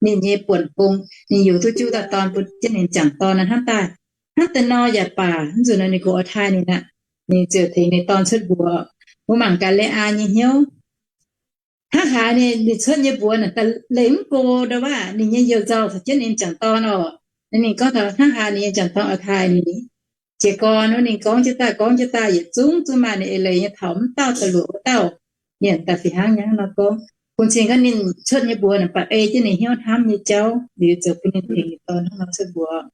ninh nyei buonc gong, ninh yungz duqv juqv dauh dorn bun jienv ninh jangc dorn nor hnamv daaih. Hnangv deix nor yaac baac, mv nzunc nor ninh nqox oix taaih ninh aqv, ninh ziouc tengx ninh dorn cuotv mbuox. Mbuo mangc gaax Leaa nyei hnyouv. Hnangv haaix ninh, ninh cuotv nyei mbuox naaic da'leiz mv go ndongc waac ninh nyei you-nzauh caux jienv ninh jangc dorn oc. Ninh gorngv taux hnangv haaix ninh nyei jangc dorn oix taaih ninh. Jiez gorn wuov ninh gorngv jienv daaih gorngv jienv daaih yietc zungv zungv maaih ninh eix leiz nyei taux mv dauh da'luoqc wuov dauh. Mienh daaih fih hnangv nyei hnangv nor gorngv. Bun cing gorngv ninh cuotv nyei mbuox naaic baac ei jienv ninh hnyouv hnamv nyei jauv liuz zoux bun ninh tengx ninh dorn hnangv nor cuotv mbuox.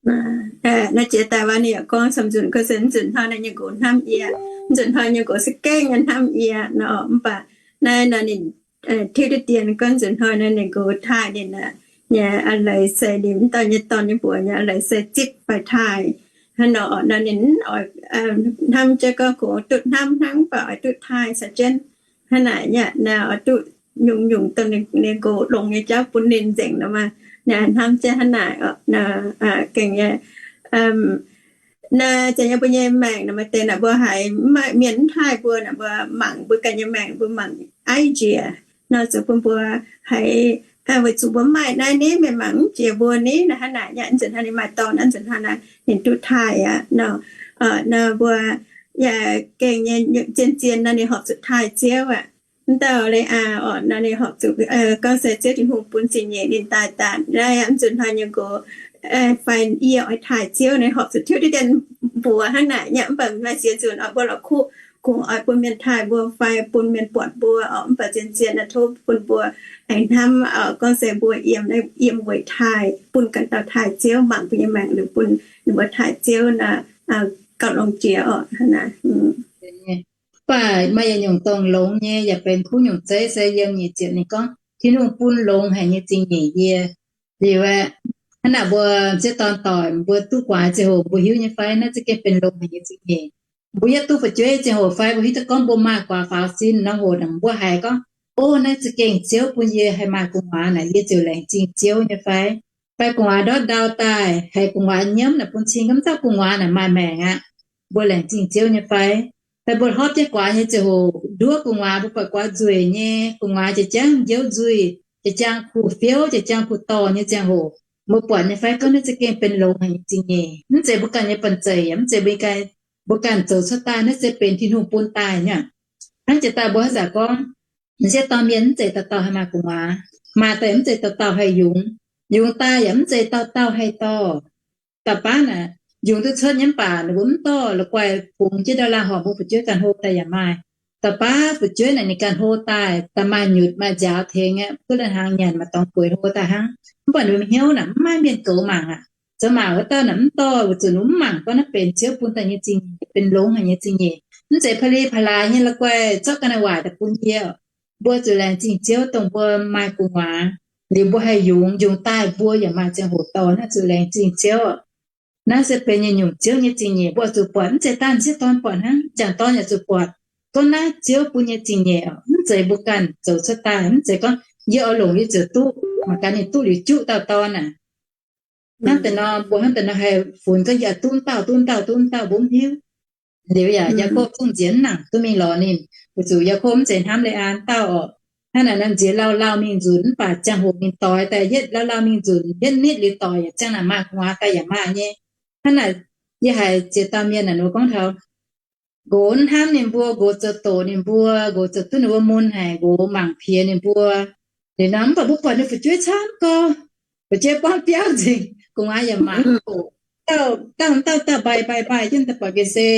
Naaiv jiex daaih waac ninh yaac gorngv camv nzunc gorngv se mv nzunc hnoi naaiv nyei nqox hnamv yie, mv nzunc hnoi nyei nqox se gengh nyei hnamv yie nor. Mv baac naaiv nor ninh tiuv duqv dien gorngv nzunc hnoi naaiv ninh nqox taaih ninh aqv, nyei a'leiz se ninh mv dauh nyei dorn nyei mbuox nyei a'leiz se zipv fai taaih. Hnangv nor nor ninh oix hnamv jienv gorngv kungx duqv hnamv hnangv, mv baac oix duqv taaih caux jienv. Hnangv naaic nyei naaiv oix duqv nyungc-nyungc dongh ninh nqox longx nyei jauv bun ninh nzengc nor maah. Naaiv hnamv jienv hnangv naaic gengh nyei. Naaiv zanc nyei mbuo nyei maengc naaic maaih deix naaic mbuo haiz mienh mv taaih mbuo naaic, mbuo mangc mbuo ganh nyei maengc, mbuo mangc aiv njiec nor, zuqc bun mbuo haiz weic zuqc mbuo mv maaih naaiv ni, mienh mangc mv jiex mbuo ni. Naaiv hnangv naaic nyei, nzunc hnoi ninh maaih dorn, nzunc hnoi naaiv ninh duqv taaih aqv nor. Nor mbuo yaac gengh nyei zien-zien nor ninh horpc zuqc taaih Ziouv aqv. Mv dauh Leaa orqc nor ninh horpc zuqc gorngv se Ziouv Tin-Hungh bun zingh nyeic ninh daaih daanh naaiv aqv. Mv nzunc hnoi nyei nqox fai yie oix taaih Ziouv, ninh horpc zuqc tiuv diqv dien mbuox hnangv naaic nyei. Mv baac maaih ziex nzunc oix mbuo la'kuqv kungx oix bun mienh taaih mbuo fai bun mienh buatc mbuo orqc. Mv baac zien-zien naaiv tov bun mbuo aengx hnamv gorngv se mbuo yiem, yiem weic taaih, bun ganh dauh taaih Ziouv, mangc mbuo nyei maengc liuz bun ninh mbuo taaih Ziouv nor, gauh longx jiex orqc. Hnangv naaic. Mv baac maaih yietc nyungc dongh longx nyei yaac benx kuv nyungc zeiv se yiem nyic ziepc ninh gorngv, Tin-Hungh bun longx haic nyei zingh nyeic yie. Liuz aeqv, hnangv naaic mbuo m'sieqv dorn doic mbuo duqv guaax ziangh hoc mbuo hiuv nyei fai naaiv za'gengh benx longx haic nyei zingh nyeic? Mbuo yietv duqv fu'jueiv ziangh hoc fai mbuo hiuv duqv gorngv mbuo maaih guaax faaux sin nor, hoc mbuo haiz gorngv, O, naaiv za'gengh Ziouv bun yie haih maaih gu'nguaaz naaic, yie ziouc laengz zingh Ziouv nyei fai? Fai gu'nguaaz ndortv ndau daaih haiz gu'nguaaz nyiemv naaic bun cing, mv dauh gu'nguaaz naaic maaih maengc aqv, mbuo laengz zingh Ziouv nyei fai? Fai mbuo hopv jienv guaax nyei ziangh hoc nduov gu'nguaaz, mbuo buatc guaax nzueic nyei, gu'nguaaz jiex jangv njiouv nzuih, jiex jangv kuh fiouv, jiex jangv kuh dorh nyei ziangh hoc, mbuo buatc nyei fai gorngv naaiv za'gengh benx longx haic nyei zingh nyeic? Mv zeiz mbuo ganh nyei banh zeic, yaac mv zeiz mbuo ganh, mbuo ganh zoux cuotv daaih, naaiv se benx Tin-Hungh bun daaih nyei. Hnangv jiex daaih mbuo haaix zanc gorngv, m'sieqv dorn mienh mv zeiz dauh dauh haih maaih gu'nguaaz, maaih daaih mv zeiz dauh dauh haih yungz, yungz daaih yaac mv zeiz dauh dauh haih dorh. Dauh baav naaic yungz duqv cuotv nyei mv baac ninh mbuo mv dorh, la'guaih fungx jienv ndau laangh horpc mbuo fu'jueiv ganh hlo daaih yaac maaih. Dauh baav fu'jueiv naaic ninh ganh hlo daaih, daaih maaih nyutc maaih nziaaux tengx aqv, duqv lai-hnaangx nyanc maaih dorngx gueix hlo daaih hnangv. Mv baac ninh mbuo hnyouv naaic mv maaih mienh goux mangc aqv. Zoux mangc wuov dauh naaic mv dorh, weic zuqc ninh mv mangc gorngv naaiv benx Ziouv bun daaih nyei zingh nyeic, benx longx haic nyei zingh nyeic. Mv zeiz pa'li pa'laaix nyei la'guaih zorqv ga'naaiv waaic daaih bun yie. Mbuo zuqc laengz zingh Ziouv dongh mbuo maaih gu'nguaaz, liuz mbuo haih yungz, yungz daaih mbuo yaac maaih ziangh hoc dorh, naaiv zuqc laengz zingh Ziouv. Naaiv se benx nyei nyungc Ziouv nyei zingh nyeic, mbuo zuqc buatc, mv zeiz dangh m'sieqv dorn buatc hnangv, m'jangc dorn yaac zuqc buatc. Gorngv naaiv Ziouv bun nyei zingh nyeic, mv zeiz mbuo ganh zoux cuotv daaih, mv zeiz gorngv yie oix longc yie ziouc duqv, mangc gaax ninh duqv liuz juqv dauh dorn aac. Hnangv deix nor, mbuo hnangv deix nor haih funx gorngv yie duqv dauh, duqv dauh, duqv dauh, mbuo mv hiuv. Liuz yaac Yaakopv zungv nziex mv nangc duqv mingh lorz ninh, weic zuqc Yaakopv mv zeiz hnamv Leaa dauh orqc. Hnangv naaic nor nziex lauh lauh mingh nzunc, mv baac ziangh hoc ninh doix daaih yietv lauh lauh mingh nzunc, yietv nitv liuz doic yaac ziangh naaic maaih gu'nguaaz daaih yaac maaih nyei. Hnangv naaic yie haiz ziex dauh mienh naaic ninh gorngv taux, nqox hnamv ninh mbuo, nqox zoux doqc ninh mbuo, nqox zoux duqv ninh mbuo mun haic, nqox mangc piex ninh mbuo. Liuz nor mv baac mbuo buatc ninh fu'jueiv camv gorx, fu'jueiv buangv biauv nzengc, gu'nguaaz yaac mangc oc. Dauh dauh dauh dauh mbaih mbaih mbaih jienv daaih buatc ga'sie,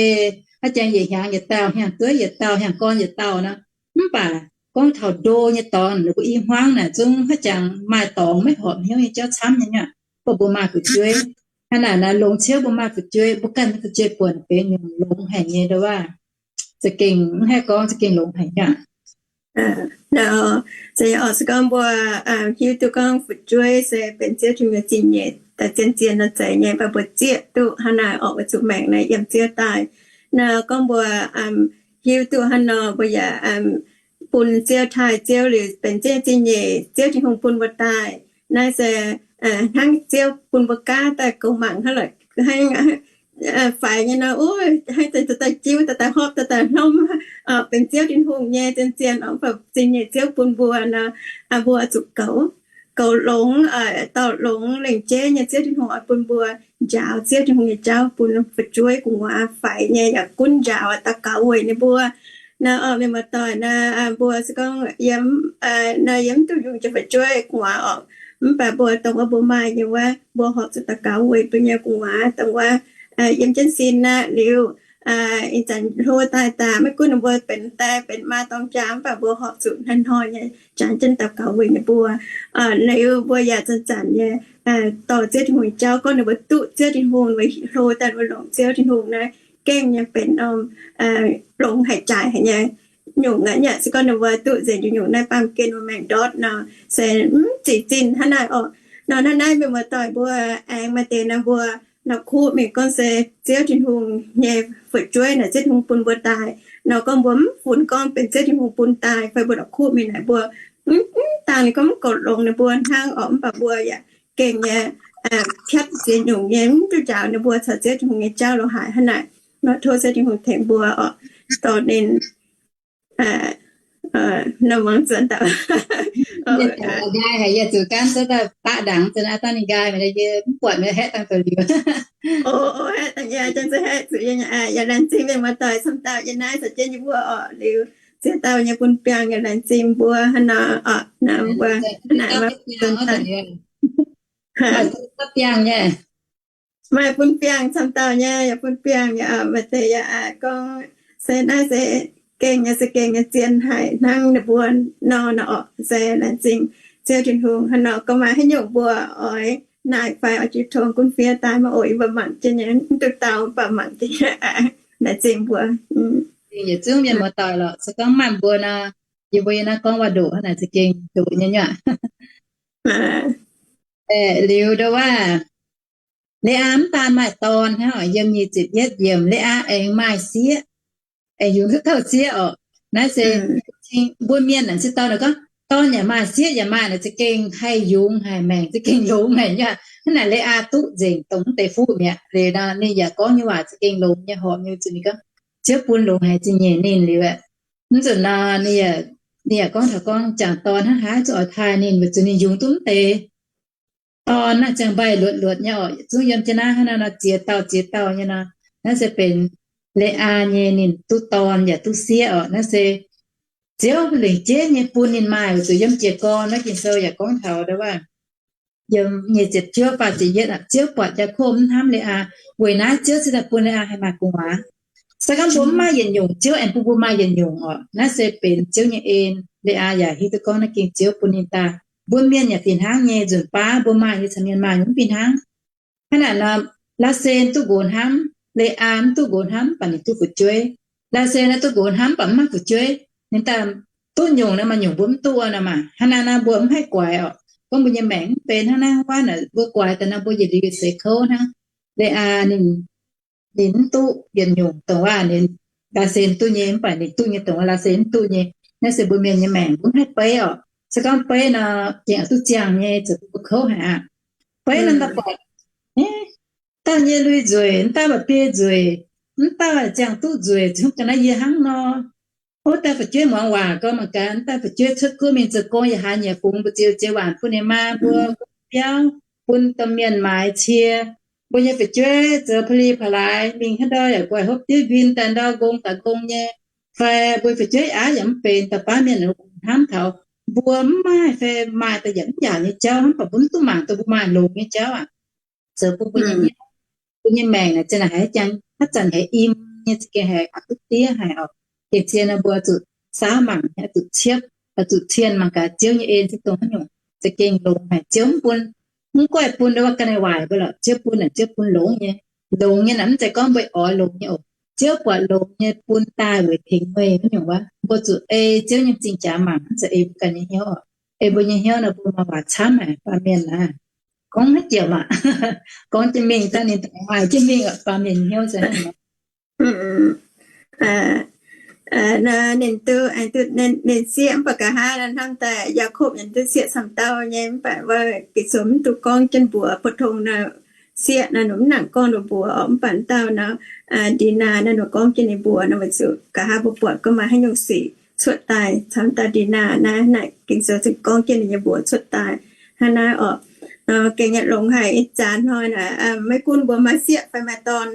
haaix jangx yietc hnyangx yietc dauh, hnyangx-dueiv yietc dauh, hnyangx-gorn yietc dauh nor. Mv baac gorngv taux ndo nyei dorngx, ninh mbuo i hmuangv naaic zungv haaix jangx maaih dorngx maiv horpc hnyouv nyei jauv camv nyei aqv. Mv baac mbuo maaih fu'jueiv, hnangv naaic naaic longx ciouv mbuo maaih fu'jueiv, mbuo ganh fu'jueiv buonc benx nyungc longx haic nyei ndoqv waac. Za'gengh mv haih gorngv, za'gengh longx haic nyei aqv. Se gorngv mbuo hiuv duqv gorngv fu'jueiv se benx Ziouv Tin-Hungh nyei zingh nyeic daaih zien-zien nor zeiz nyei, mv baac mbuo zieqv duqv hnangv naaic orqc, weic zuqc maengc naaiv yiem Ziouv daaih. Nor gorngv mbuo hiuv duqv hnangv nor, mbuo yaac bun Ziouv taaih Ziouv liuz benx Ziouv zingh nyeic, Ziouv Tin-Hungh bun mbuo daaih. Naaiv se hnangv Ziouv bun mbuo gaav daaih goux mangc hnangv lorqc, hnangv faix nyei nor, hnangv daaih jiuv, daaih daaih hopv, daaih daaih hnomv, benx Ziouv Tin-Hungh nyei zien-zien orqc, mv baac zingh nyeic Ziouv bun mbuo nor, mbuo zuqc goux, goux longx, dorh longx lengc jeiv nyei. Ziouv Tin-Hungh oix bun mbuo njaaux Ziouv Tin-Hungh nyei jauv, bun fu'jueiv gu'nguaaz faix nyei yaac gunv njaaux, daux gaux weic ninh mbuo. Nor orqc, mienh muoz-doic nor, mbuo se gorngv yiem, nor yiem mv duqv yungh jiex fu'jueiv gu'nguaaz orqc, mv baac mbuo dongh wuov mbuo maaih nyei wuov, mbuo horpc zuqc daux gaux weic mbuo nyei gu'nguaaz dongh wuov yiem jienv sin aqv. Liuz ih zanc hlo daaih daaih, maiv gunv ninh mbuo benx die benx maa dorng jaa, mv baac mbuo horpc zuqc hnoi-hnoi nyei jangx jienv daux gaux weic ninh mbuo. Liuz mbuo yaac zanc-zanc nyei dorh Ziouv Tin-Hungh nyei jauv, gorngv ninh mbuo duqv Ziouv Tin-Hungh, ninh mbuo hlo daaih, ninh mbuo longc Ziouv Tin-Hungh naaiv gengh nyei benx norm longx haic, jaaix haic nyei nyungc aqv. Yaac se gorngv ninh mbuo duqv nzengc nyungc-nyungc naaiv baamh gen mbuo maengc ndortv nor, se mv zic zinh hnangv naaiv orqc. Nor hnangv naaiv mienh muoz-doic mbuo aengx maaih deix nor mbuo nor kuv mingh gorngv se Ziouv Tin-Hungh nyei fu'jueiv naaic Ziouv Tin-Hungh bun mbuo daaih. Nor gorngv mbuo mv funx gorngv benx Ziouv Tin-Hungh bun daaih fai mbuo nor kuv mingh naaic mbuo mv dangh ninh gorngv mv goux longx ninh mbuo hnangv orqc, mv baac mbuo yaac gengh nyei piatv ziex nyungc nyei mv duqv njaaux ninh mbuo caux Ziouv Tin-Hungh nyei jauv lo haic hnangv naaic. Nor tov Ziouv Tin-Hungh tengx mbuo orqc, dorh ninh nor muangx zuonx dauh. Nqaai haic, yie zuqc gaanv zuov daaih baqv ndaangc, zuqc naaiv dangh ninh nqaai, yie mv buatc, haeqv dangh douz liuz. Haeqv dangh yie, janx zuqc haeqv zuqc yie, yaac laengz zingh mienh muoz-doic camv dauh yie naaiv caux jienv yie mbuo orqc. Liuz ziex dauh nyei bun biangh yaac laengz zingh mbuo hnangv nor orqc. Naaiv mbuo hnangv naaic mbuo zuonx daaih biangh nyei. Maaih bun biangh camv dauh nyei, yaac bun biangh nyei, maaih deix yaac gorngv se naaiv se gengh nyei, se gengh nyei zien haic hnangv ninh mbuo nor, nor orqc. Se laengz zingh Ziouv Tin-Hungh hnangv nor, gorngv maaih haaix nyungc mbuo oix naaic fai oix jiu tong gunv fiev daaih maiv oix, yie mbuo mangc jienv nyei, mv duqv dau mv baac mangc jienv nyei. Laengz zingh mbuo. Yietc zungv mienh muoz-doic lorqc, se gorngv maaih mbuo nor, yie mbuo yie naaiv gorngv waac-ndoqc hnangv naaic za'gengh ndoqc nyei nyei aqv. Liuz ndau wuov, Le^aa mv daan maaih dorn hnangv, yiem nyic ziepc yietv yiemc, Le^aa aengx maaih sieqv, aengx yungz duqv dauh sieqv orqc. Naaiv se mbuo mienh naaic se dorn gorngv, dorn yaac maaih, sieqv yaac maaih naaic za'gengh haih yungz haic, maengc za'gengh longx haic nyei. Hnangv naaic Le^aa duqv nzengc dongh mv deix fuqv mi'aqv. Liuz nor ninh yaac gorngv nyei waac za'gengh longx nyei, horpc nyei, zuqc ninh gorngv Ziouv bun longx haic zingh nyeic ninh liuz aeqv. Mv zuqc nor ninh yaac gorngv taux gorngv jangc dorn hnangv haaix zuqc oix taaih ninh, weic zuqc ninh yungz duqv mv deix dorn naaiv ziangh mbaih luotc luotc nyei orqc. Zungv yiem jienv naaiv hnangv naaiv nor ziex dauh ziex dauh nyei nor, naaiv se benx Le^aa nyei ninh duqv dorn yaac duqv sieqv orqc. Naaiv se Ziouv lengc jeiv nyei bun ninh maaih, weic zuqc yiem jiez gorn naaiv Ging-Sou yaac gorngv taux ndau wuov, yiem nyic ziepc juov faah ziepc yietv, Ziouv buatc Yaakopv mv hnamv Le^aa. Weic naaiv Ziouv cingx daaih bun Le^aa haih maaih gu'nguaaz. Se gorngv mbuo mv maaih yietc nyungc, Ziouv aengx bun mbuo maaih yietc nyungc orqc. Naaiv se benx Ziouv nyei en. Le^aa yaac hiuv duqv gorngv naaiv gengh Ziouv bun ninh daaih. Mbuo mienh yaac fih hnangv nyei, nzunc baav mbuo maaih nyei caux mienh maaih mv fih hnangv. Hnangv naaic nor, Laasen duqv nqox hnamv, Le^aa mv duqv nqox hnamv, mv baac ninh duqv fu'jueiv. Laasen naaiv duqv nqox hnamv, mv baac mv maaih fu'jueiv. Ninh daaih duqv nyungc nor, maaih nyungc mbuo mv duqv nor maah. Hnangv naaiv nor mbuo mv haih guaix orqc. Gorngv mbuo nyei maengc mv benx hnangv naaiv wuov naaic, mbuo guaix daaih nor mbuo yietc liuz yietc seix kouv hnangv. Le^aa ninh ninh mv duqv yietc nyungc dongh waac ninh Laasen duqv nyei, mv baac ninh duqv nyei dongh waac Laasen mv duqv nyei. Naaiv se mbuo mienh nyei maengc mv haih beiv orqc. Se gorngv beiv nor, gengh oix duqv ziangh nyei, zoux bun mbuo kouv haic aqv. Beiv nor daaih buatc, dauh nyei lui nzueic, mv dauh mba'biei nzueic, mv dauh ziangh duqv nzueic, zungv ga'naaiv yie hnangv nor. Ov, daaih fu'jueiv muangx waac gorngv mangc gaax, mv dauh fu'jueiv cuotv kuv mingh zoux gong yaac haiz nyei fungx mbu'ziex ziex waanc bun ninh maa mbuo biauv, bun domh mienh maaiz cie. Mbuo nyei fu'jueiv zoux pa'li pa'laaix mingh haaix ndau yaac guaih hopv diuv nquin daaih ndau gong daaih gong nyei. Fai mbuo fu'jueiv aqv yaac mv benx daaih baav mienh hnamv taux mbuo mv maaih fai maaih daaih yaac mv yaac nyei jauv hnangv, mv baac mbuo mv duqv mangc daaih mbuo maaih longx nyei jauv aqv. Zoux bun mbuo nyei hnyouv, mbuo nyei maengc naaic zinh naaic haiz jangx haaix zanc haiz im nyei, za'gengh haiz duqv diev haic orqc. Gengh zien nor mbuo zuqc saauv mangc, zuqc ciepv, zuqc cien mangc gaax Ziouv nyei en se dongh haaix nyungc. Za'gengh longx haic, Ziouv mv bun, mv goiv bun ndau wuov ga'naaiv waaic mbuo lorqc. Ziouv bun naaic, Ziouv bun longx nyei. Longx nyei naaic mv zeiz gorngv mbuo oix longx nyei oc. Ziouv buatc longx nyei bun daaih weic tengx meih wuov nyungc wuov. Mbuo zuqc ei Ziouv nyei m'zing jaax mangc, mv zeiz ei mbuo ganh nyei hnyouv oc. Ei mbuo nyei hnyouv nor mbuo maaih waac camv haic, baamh mienh aac. Gorngv haaix diec maah, gorngv jienv mingh daaih ninh daaih maaih jienv mingh, baamh mienh hnyouv se hnangv nor. Ninh duqv, ninh sieqv mv baac nqa'haav hnamv daaih Yaakopv ninh duqv sieqv camv dauh nyei, mv baac wuov Ging-Sou mv duqv gorngv jienv mbuox, pou-tong nor sieqv nor ninh mv nangc gorngv ninh mbuox orqc. Mv baac dauh nor, Ndinaa nor ninh gorngv jienv ninh mbuox nor, weic zuqc nqa'haav mbuo buatc gorngv maaih haaix nyungc sic cuotv daaih camv dauh Ndinaa naaiv, naaiv Ging-Sou zungv gorngv jienv ninh nyei mbuox cuotv daaih hnangv naaiv orqc. Gengh nyei longx haic, ih zanc hnoi naaic maiv gunv mbuo maaih sieqv fai maaih dorn,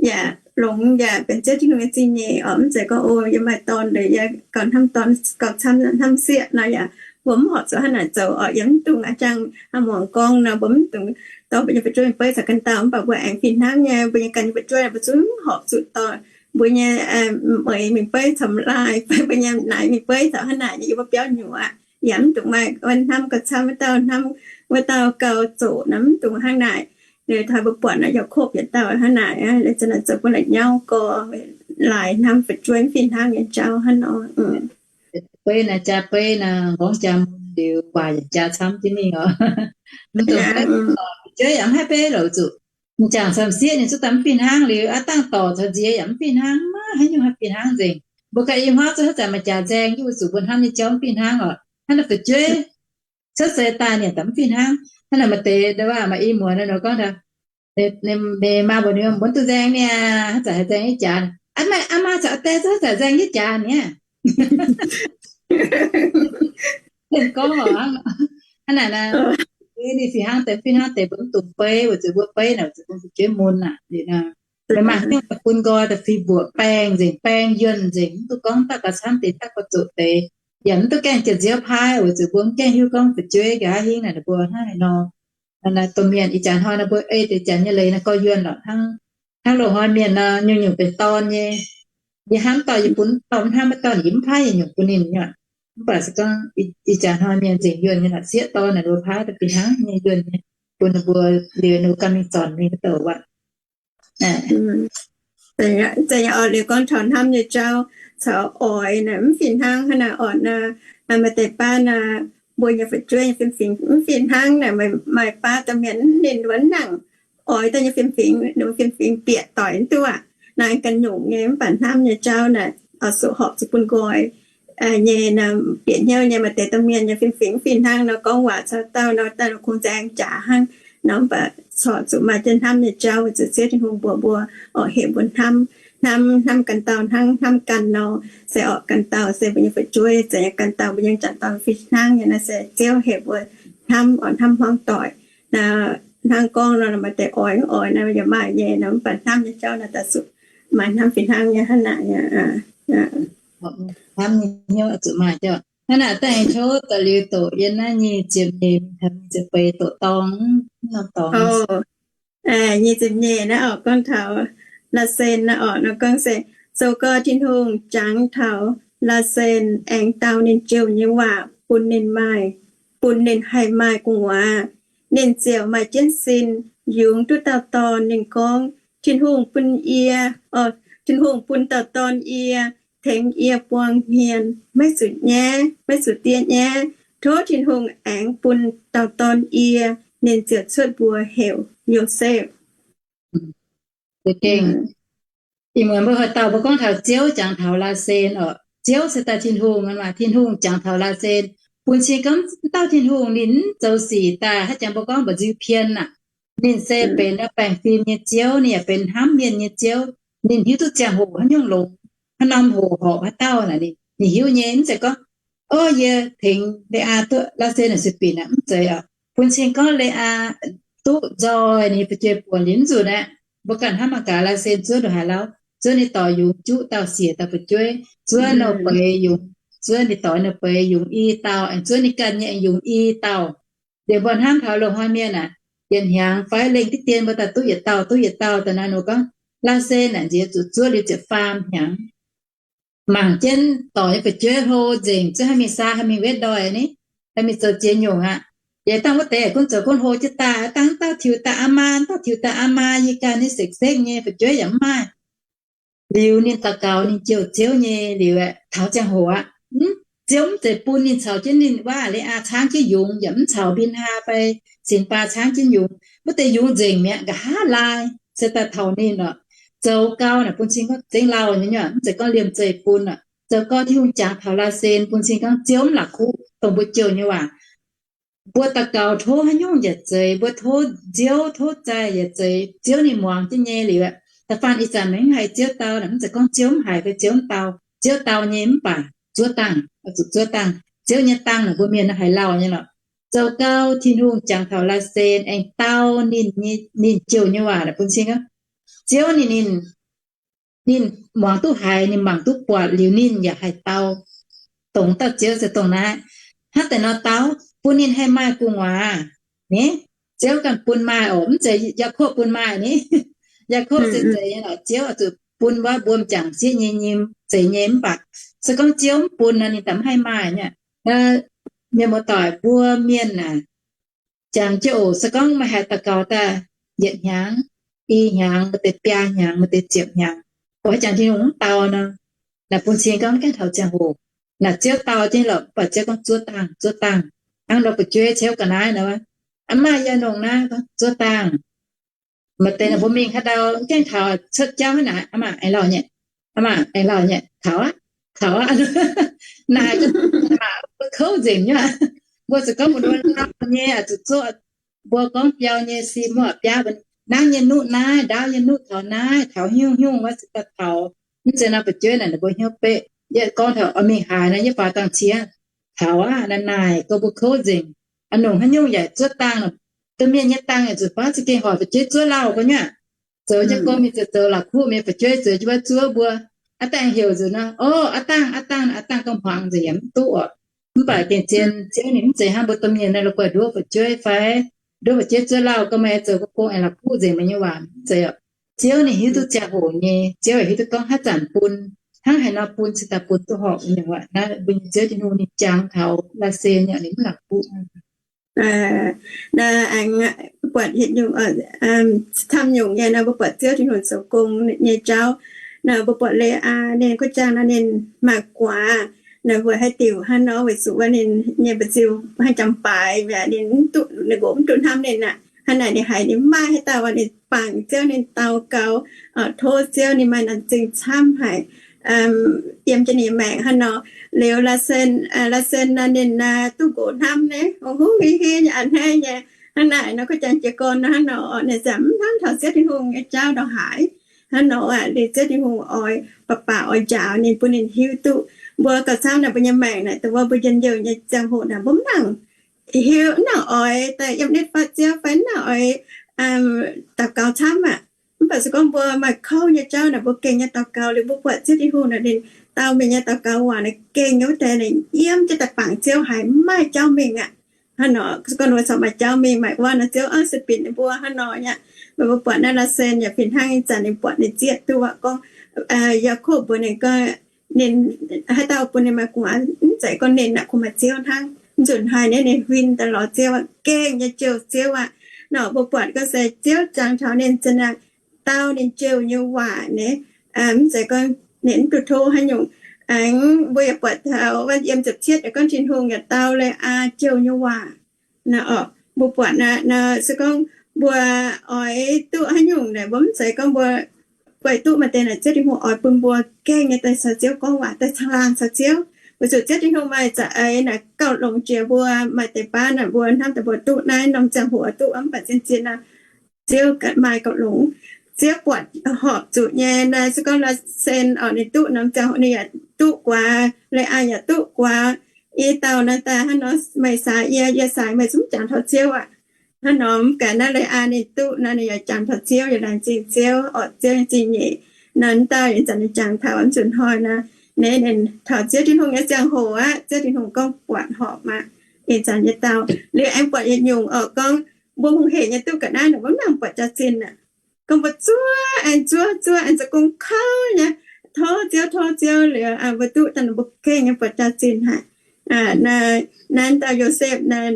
yaac longx yaac benx Ziouv Tin-Hungh nyei zingh nyeic orqc. Mv zeiz gorngv, o, yie maaih dorn liuz yie gauh hnamv dorn gauh camv hnamv sieqv nor yaac mbuo mv horpc zuqc hnangv naaic zoux orqc. Yie mv dungx a'jang muangx gorngv nor, mbuo mv dungx dorh mbuo nyei fu'jueiv mingh beiv caux ganh dauh. Mv baac mbuo aengx fih hnangv nyei, mbuo nyei ganh nyei fu'jueiv mbuo zungv mv horpc zuqc dorh mbuo nyei mueiz mingh beiv caux m'laaih, fai mbuo nyei naaic mingh beiv caux hnangv naaic nyei yiem wuov biauv nyuoqc aqv. yaac mv dungx maaih hnamv gauh camv wuov dauh, hnamv wuov dauh gauh zoqc nor, mv dungx hnangv naaic. Liuz taux mbuo buatc naaic Yaakopv yietc dauh hnangv naaic, liuz zanc naaic zoux bun la'nyauv gorx, laaix hnamv fu'jueiv mv fih hnangv nyei jauv hnangv nor. Beiv naaic jaa beiv naaic, m'nqorngv jaa mun liuz, waac yaac jaa camv jienv mingh oc. Mv dungx beiv, fu'jueiv yaac mv haih beiv lorqc, zuqc m'jangc camv sieqv ninh zuqc daaih mv fih hnangv liuz, aav dangh dorc caux nziex yaac mv fih hnangv, maiv haaix nyungc haih fih hnangv nzengc. Mbuo ganh i hmuangv zuqc haaix zanc maaih jaax nzaeng, yie zuqc mbuo hnamv nyei jauv mv fih hnangv oc. Hnangv naaic fu'jueiv cuotv seix daaih ninh daaih mv fih hnangv. Hnangv naaic maaih deix waac maaih i muonz nor gorngv, ninh maa mbuox ninh, mbuo duqv nzaeng niaa, haaix zanc haih nzaeng nyei jaax. Aa, maa caux aa die zuqc haaix zanc nzaeng nyei jaax niaa. Ninh gorngv oc, hnangv naaic naaic, ninh fih hnangv deix fih hnangv deix mbuo mv dungx beiv, weic zuqc mbuo beiv naaic weic zuqc bun fu'jueiv mun aqv. Liuz maaih haaix nyungc bun nqoi daaih fih mbuoqc baeng nzengc, baeng yuonh nzengc, mv duqv gorngv daaih gauh camv deix, daaih gauh zoqc deix, yaac mv duqv gaengh jiex nziouv paaiv, weic zuqc mbuo mv gaengh hiuv gorngv fu'jueiv nqa'haav hingv naaic ninh mbuo hnangv haaix nor. Domh mienh ih jaax hnoi nor mbuo ei deix janx nyei leiz naaiv gorx yuonh lorqc, hnangv loz-hnoi mienh nor nyungc-nyungc benx dorn nyei. Yie hnamv dorh yie bun dorh, mv hnamv maiv dorh yie mv paaiv nyungc-nyungc bun ninh nyei. Mv baac se gorngv ih jaax hnoi mienh nzengc yuonh nyei lorqc, sieqv dorn naaic ninh mbuo paaiv daaih fih hnangv nyei yuonh nyei, bun ninh mbuo liuz ninh mbuo ganh mingh zornc mingh douc aqv. Zeiz nyei oc, liuz gorngv taux hnamv nyei jauv caux oix naaic mv fih hnangv hnangv naaic oc. Naaiv maaih deix baav naaic mbuo nyei fu'jueiv nyei fiem-fingx mv fih hnangv naaic, maaih baav domh mienh ninh wuov nangc oix daaih nyei fiem-fingx, ninh fiem-fingx bieqc doic mv duqv aqv. Naaiv ganh nyungc nyei, mv baac hnamv nyei jauv naaic oix zuqc horpc zuqc bun nqoi nyei. Bieqc hnyouv nyei maaih deix domh mienh nyei fiem-fingx mv fih hnangv nor, gorngv waac caux dauh nor, dauh nor kungx nzaeng jaax hnangv nor, mv baac corc zuqc maaih jienv hnamv nyei jauv weic zuqc Ziouv Tin-Hungh mbuox mbuo, oix heuc mbuo hnamv, hnamv, hnamv ganh dauh hnangv hnamv ganh nor. Se orqc ganh dauh se mbuo nyei fu'jueiv, se nyei ganh dauh mbuo nyei jangc dorn fih hnangv nyei. Naaiv se Ziouv heuc mbuo hnamv, oix hnamv hmuangv doic. Hnangv gorngv nor, maaih deix oix mv oix naaiv yaac maaih nyei nor, mv baac hnamv nyei jauv naaiv daaih zuqc maaih hnamv fih hnangv nyei hnangv naaic. Hnamv nyei hnyouv zuqc maaih jauv. Hnangv naaic daaih aengx tov daaih liuz doqc yiem naaiv nyic ziepc nyeic mingh taux nyic ziepc feix doqc dorngx, norm dorngx. Nyic ziepc nyeic naaiv oc, gorngv taux Laasen naaiv oc, nor gorngv se, zoux gau Tin-Hungh jangx taux Laasen aengx dau ninh jouh nyei waac bun ninh maaih, bun ninh haih maaih gu'nguaaz. Ninh ziouc maaih jienv sin yungz duqv dauh dorn. Ninh gorngv, Tin-Hungh bun yie, Tin-Hungh bun dauh dorn yie, tengx yie buang hmien, maiv zuqc nyaiv, maiv zuqc diev nyaiv. Tov Tin-Hungh aengx bun dauh dorn yie. Ninh ziouc cuotv mbuox heuc Yosepv. Ih muonz mbuo hoic dauh mbuo gorngv taux Ziouv jangx taux Laasen oc. Ziouv se daaih Tin-Hungh, Tin-Hungh jangx taux Laasen. Bun cing gorngv dauh Tin-Hungh ninh mv zoux sic daaih, haaix jangx mbuo gorngv mba'nziu pien aqv. Ninh se benx baengh fim nyei Ziouv, ninh yaac benx hnamv mienh nyei Ziouv. Ninh hiuv duqv ziangh hoc haaix nyungc longx, haaix norm hoc horpc haaix dauh naaic, ninh hiuv nyei. Mv zeiz gorngv, o, yie tengx Le^aa duqv Laasen naaic se binc aqv, mv zeiz oc. Bun cing gorngv Le^aa duqv nzoih ninh fu'jueiv buonc liuz mv nzunc aqv, mbuo ganh hnamv mangc gaax, Laasen zuov ndongc haaix lauh? Zuov ninh doic yungz juqv dauh siec dauh fu'jueiv, zuov nouh beiz yungz, zuov ninh doic nouh beiz yungz i dauh, aengx zuov ninh ganh nyei aengx yungz i dauh. Liuz mbuo hnamv taux loz-hnoi mienh aac, yietc hnyangx fai lengh diqv dien mbuo daaih duqv yietc dauh, duqv yietc dauh daaih naaiv, ninh gorngv Laasen naaic nziex zuqc zuov liuz ziepc faam hnyangx. Mangc jienv doic nyei fu'jueiv hlo nzengc, zuov haih mingh saa, haih mingh wetv ndoih ni, haih mingh zoux ziex nyungc aqv. Yaac dangh wuov deix gunv zoux gunv hlo jienv daaih, dangh dauh tiux daaih aa maa, dauh tiux daaih aa maa, yie ganh nyei sekv-sekv nyei, fu'jueiv yaac mv maaih. Liuz ninh daux gaux, ninh jouh Ziouv nyei liuz aeqv, taux ziangh hoc aqv, Ziouv mv zeiz bun ninh caux jienv ninh wuov Le^aa caangv jienv yungz, yaac mv caux Mbin^haa fai Sinx^baa caangv jienv yungz. Wuov deix yungz nzengc mi'aqv, nqa'haav laai se daaih taux ninh oc. Zoux gau naaic bun cing gorngv zengv lauh nyei nyuoqc, mv zeiz gorngv liemh zeih bun oc. Zoux gau Tin-Hungh jangx taux Laasen bun cing gorngv Ziouv mv la'kuqv dongh mbuo jouh nyei waac. Mbuo daux gaux tov haaix nyungc yaac zeiz, mbuo tov Ziouv, tov zaih yaac zeiz, Ziouv ninh muangx jienv nyei liuz aeqv, da'faanh ih zanc maiv haiz Ziouv dau naaic, mv zeiz gorngv Ziouv mv haiz fai Ziouv mv dau. Ziouv dau nyei mv baac zuov dangh, zuqc zuov dangh. Ziouv nyei dangh naaic mbuo mienh haiz lauh nyei lorqc. Zoux gau Tin-Hungh jangx taux Laasen aengx dau ninh nyei, ninh jouh nyei waac naaic bun cing gorngv Ziouv ninh, ninh, ninh muangx duqv haiz, ninh mangc duqv buatc liuz ninh yaac haih dau. Dongh dauh Ziouv se dongh naaiv. Hnangv deix nor dau, bun ninh haih maaih gu'nguaaz. Ni, Ziouv ganh bun maaih oc, mv zeiz Yaakopv bun maaih ni. Yaakopv se zeiz nyei lorqc, Ziouv oix zuqc bun wuov mbuo m'jangc sieqv nyei nyim zeiz nyei mv baac se gorngv Ziouv mv bun nor, ninh daaih mv haih maaih nyei. mienh muoz-doic, mbuo mienh aah, jangx jienv oc. Se gorngv meih haih daux gaux daaih yietc hnyangx, i hnyangx, maaih deix biaa hnyangx, maaih deix ziepc hnyangx, oix jangx Tin-Hungh mv dau nor, naaic bun cing gorngv mv gaengh taux ziangh hoc, naaic Ziouv dau jienv lorqc, mv baac Ziouv gorngv zuov dangh, zuov dangh. Hnangv nor fu'jueiv ceix ga'naaiv nor, aav maaih yie longc naaiv, zuov dangh. Maaih deix naaic mbuo mingh haaix ndau mv gaengh taux, cuotv jauv hnangv naaic, aav maaih aengx lauh nyei, aav maaih aengx lauh nyei, taux aqv, taux aqv. Naaic mbuo kouv nzengc nyei. Mbuo zuqc gorngv mbuo lauh nyei, zuqc zuov, mbuo gorngv biau nyei si mv biaav, naaiv nyei nuqv naaiv, ndaauv nyei nuqv taux naaiv, taux haaix nyungc wuov se daaih taux. Mv zeiz nor fu'jueiv naaic ninh mbuo hnyouv beqv. Yie gorngv taux oix mingh haaix nor, yie faaux dangh qiex, taux aqv. Naaic naaic gorngv mbuo kouv nzengc. A'nongc haaix nyungc yaac zuov dangh, domh mienh nyei dangh yaac zuqc faav za'gengh hoic fu'jueiv zuov lauh gorx nyei. Zoux jienv gong mingh zoux, zoux la'kuqv mingh, fu'jueiv zoux jienv wuov zuov mbuo. Aav dangh heuc nzunc nor, o, aav dangh, aav dangh, aav dangh gorngv hmuangx nzengc yaac mv duqv oc. Mv baac gengh zien Ziouv ninh mv zeiz hnangv mbuo domh mienh naaic la'guaih nduov fu'jueiv fai nduov fu'jueiv zuov lauh gorngv meih zoux gong aengx la'kuqv nzengc meih nyei waac, mv zeiz oc. Ziouv ninh hiuv duqv ziangh hoc nyei, Ziouv yaac hiuv duqv gorngv haaix zanc bun, hnangv haaix nor bun cingx daaih bun duqv horpc nyei waac. Naaiv mbuo nyei Ziouv Tin-Hungh ninh jangx taux la'sen nyei, ninh mv la'kuqv. Naaiv aengx buatc yietc nyungc, camv nyungc nyei nor, mbuo buatc Ziouv Tin-Hungh zoux gong nyei jauv. Naaiv mbuo buatc Leaa ninh kuv jangx nor ninh maaih guaax, naaiv mbuo haih diuc hnangv nor weic zuqc wuov ninh nyei mba'nziu haih jangx baaix mi'aqv, ninh mv duqv, ninh nqox mv duqv hnamv ninh aqv. Hnangv naaic ninh haiz ninh maaih haaix dauh ninh bangc Ziouv, ninh daux gaux, tov Ziouv, ninh maaih naaic zingh camv haic, yiem jienv ninh maengc hnangv nor. Liuz la'sen, la'sen nor ninh duqv nqox hnamv naaiv, hungh hungh hei hei nyei a'hneiv nyei. Hnangv naaic nor kuv jangx jiez gorn nor hnangv nor ninh ziouc mv hnamv taux Ziouv Tin-Hungh nyei jauv ndongc haaix. Hnangv nor aqv, liuz Ziouv Tin-Hungh oix baac baac oix njaaux ninh, bun ninh hiuv duqv mbuo gauh camv naaic mbuo nyei maengc naaic, dongh wuov mbuo njien-youh nyei ziangh hoc naaic mbuo mv nangc hiuv, mv nangc oix daaih yiem nitv fatv Ziouv fai mv nangc oix daux gaux camv aqv. Mv baac se gorngv mbuo maaih kouv nyei jauv naaic mbuo gengh nyei daux gaux liuz mbuo buatc Ziouv Tin-Hungh naaic ninh dau mingh nyei daux gaux waac naaic gengh nyei wuov deix naaic yiem jienv daaih bangc Ziouv haiz mv maaih jauv mingh aqv. Hnangv nor se gorngv mbuo corc maaih jauv mingh, maaih wuov nor Ziouv oix se binc ninh mbuo hnangv nor nyei. Mv baac mbuo buatc naaiv la'sen yaac fih hnangv ih zanc ninh buatc ninh zieqv duqv aqv gorngv, Yaakopv mbuox ninh gorngv, ninh haaix dauh bun ninh maaih gu'nguaaz, mv zeiz gorngv ninh aqv, kungx maaih Ziouv hnangv. Nzunc haaix nyei ninh huin daaih lorz Ziouv aqv, gengh nyei jouh Ziouv aqv. Nor mbuo buatc gorngv se Ziouv jangx taux ninh za'naaic dau ninh jouh nyei waac naaic, mv zeiz gorngv ninh mv duqv tov haaix nyungc. Aengx mbuo yaac buatc taux wuov yiem ziepc cietv yaac gorngv Tin-Hungh yaac dau Leaa jouh nyei waac. Naaiv oc, mbuo buatc naaiv, se gorngv mbuo oix duqv haaix nyungc naaic, mbuo mv zeiz gorngv mbuo guaih duqv maaih deix naaic Ziouv Tin-Hungh oix bun mbuo gengh nyei daaih caux Ziouv gorngv waac, daaih caangh laangh caux Ziouv. Weic zuqc Ziouv Tin-Hungh maaih za'eix naaic gauh longx jiex mbuo. Maaih deix baav naaic mbuo hnamv daaih mbuo duqv naaiv norm ziangh hoc duqv, mv baac zien-zien naaic Ziouv maaih gauh longx. Ziouv buatc horpc zuqc nyei naaic, se gorngv la'sen oc, ninh duqv norm ziangh hoc ninh yaac duqv guaax, Leaa yaac duqv guaax. I dauh naaiv daaih hnangv nor, meih saax yie, yie saax meih, zungv jangx taux Ziouv aqv. Hnangv nor mv gaengh naaiv Leaa ninh duqv naaic, ninh yaac jangx taux Ziouv, yaac laengz zingh Ziouv, ortv Ziouv nyei zingh nyeic. Naaiv dauh ih zanc ninh jangx taux nzunc hnoi naaic, ninh taux Ziouv Tin-Hungh nyei ziangh hoc aqv, Ziouv Tin-Hungh gorngv buatc horpc aqv. Ih zanc nyei dauh liuz aengx buatc yietc nyungc oc, gorngv mbuo hungh hec nyei duqv ga'naaiv naaic, mbuo mv nangc buatc jaax-zinh aqv. Gorngv mbuo zuov aengx zuov, zuov aengx zoux gong kouv nyei, tov Ziouv, tov Ziouv liuz, mbuo duqv daaih mbuo gengh nyei buatc jaax-zinh haic. Naaiv dauh Yosepv naaic,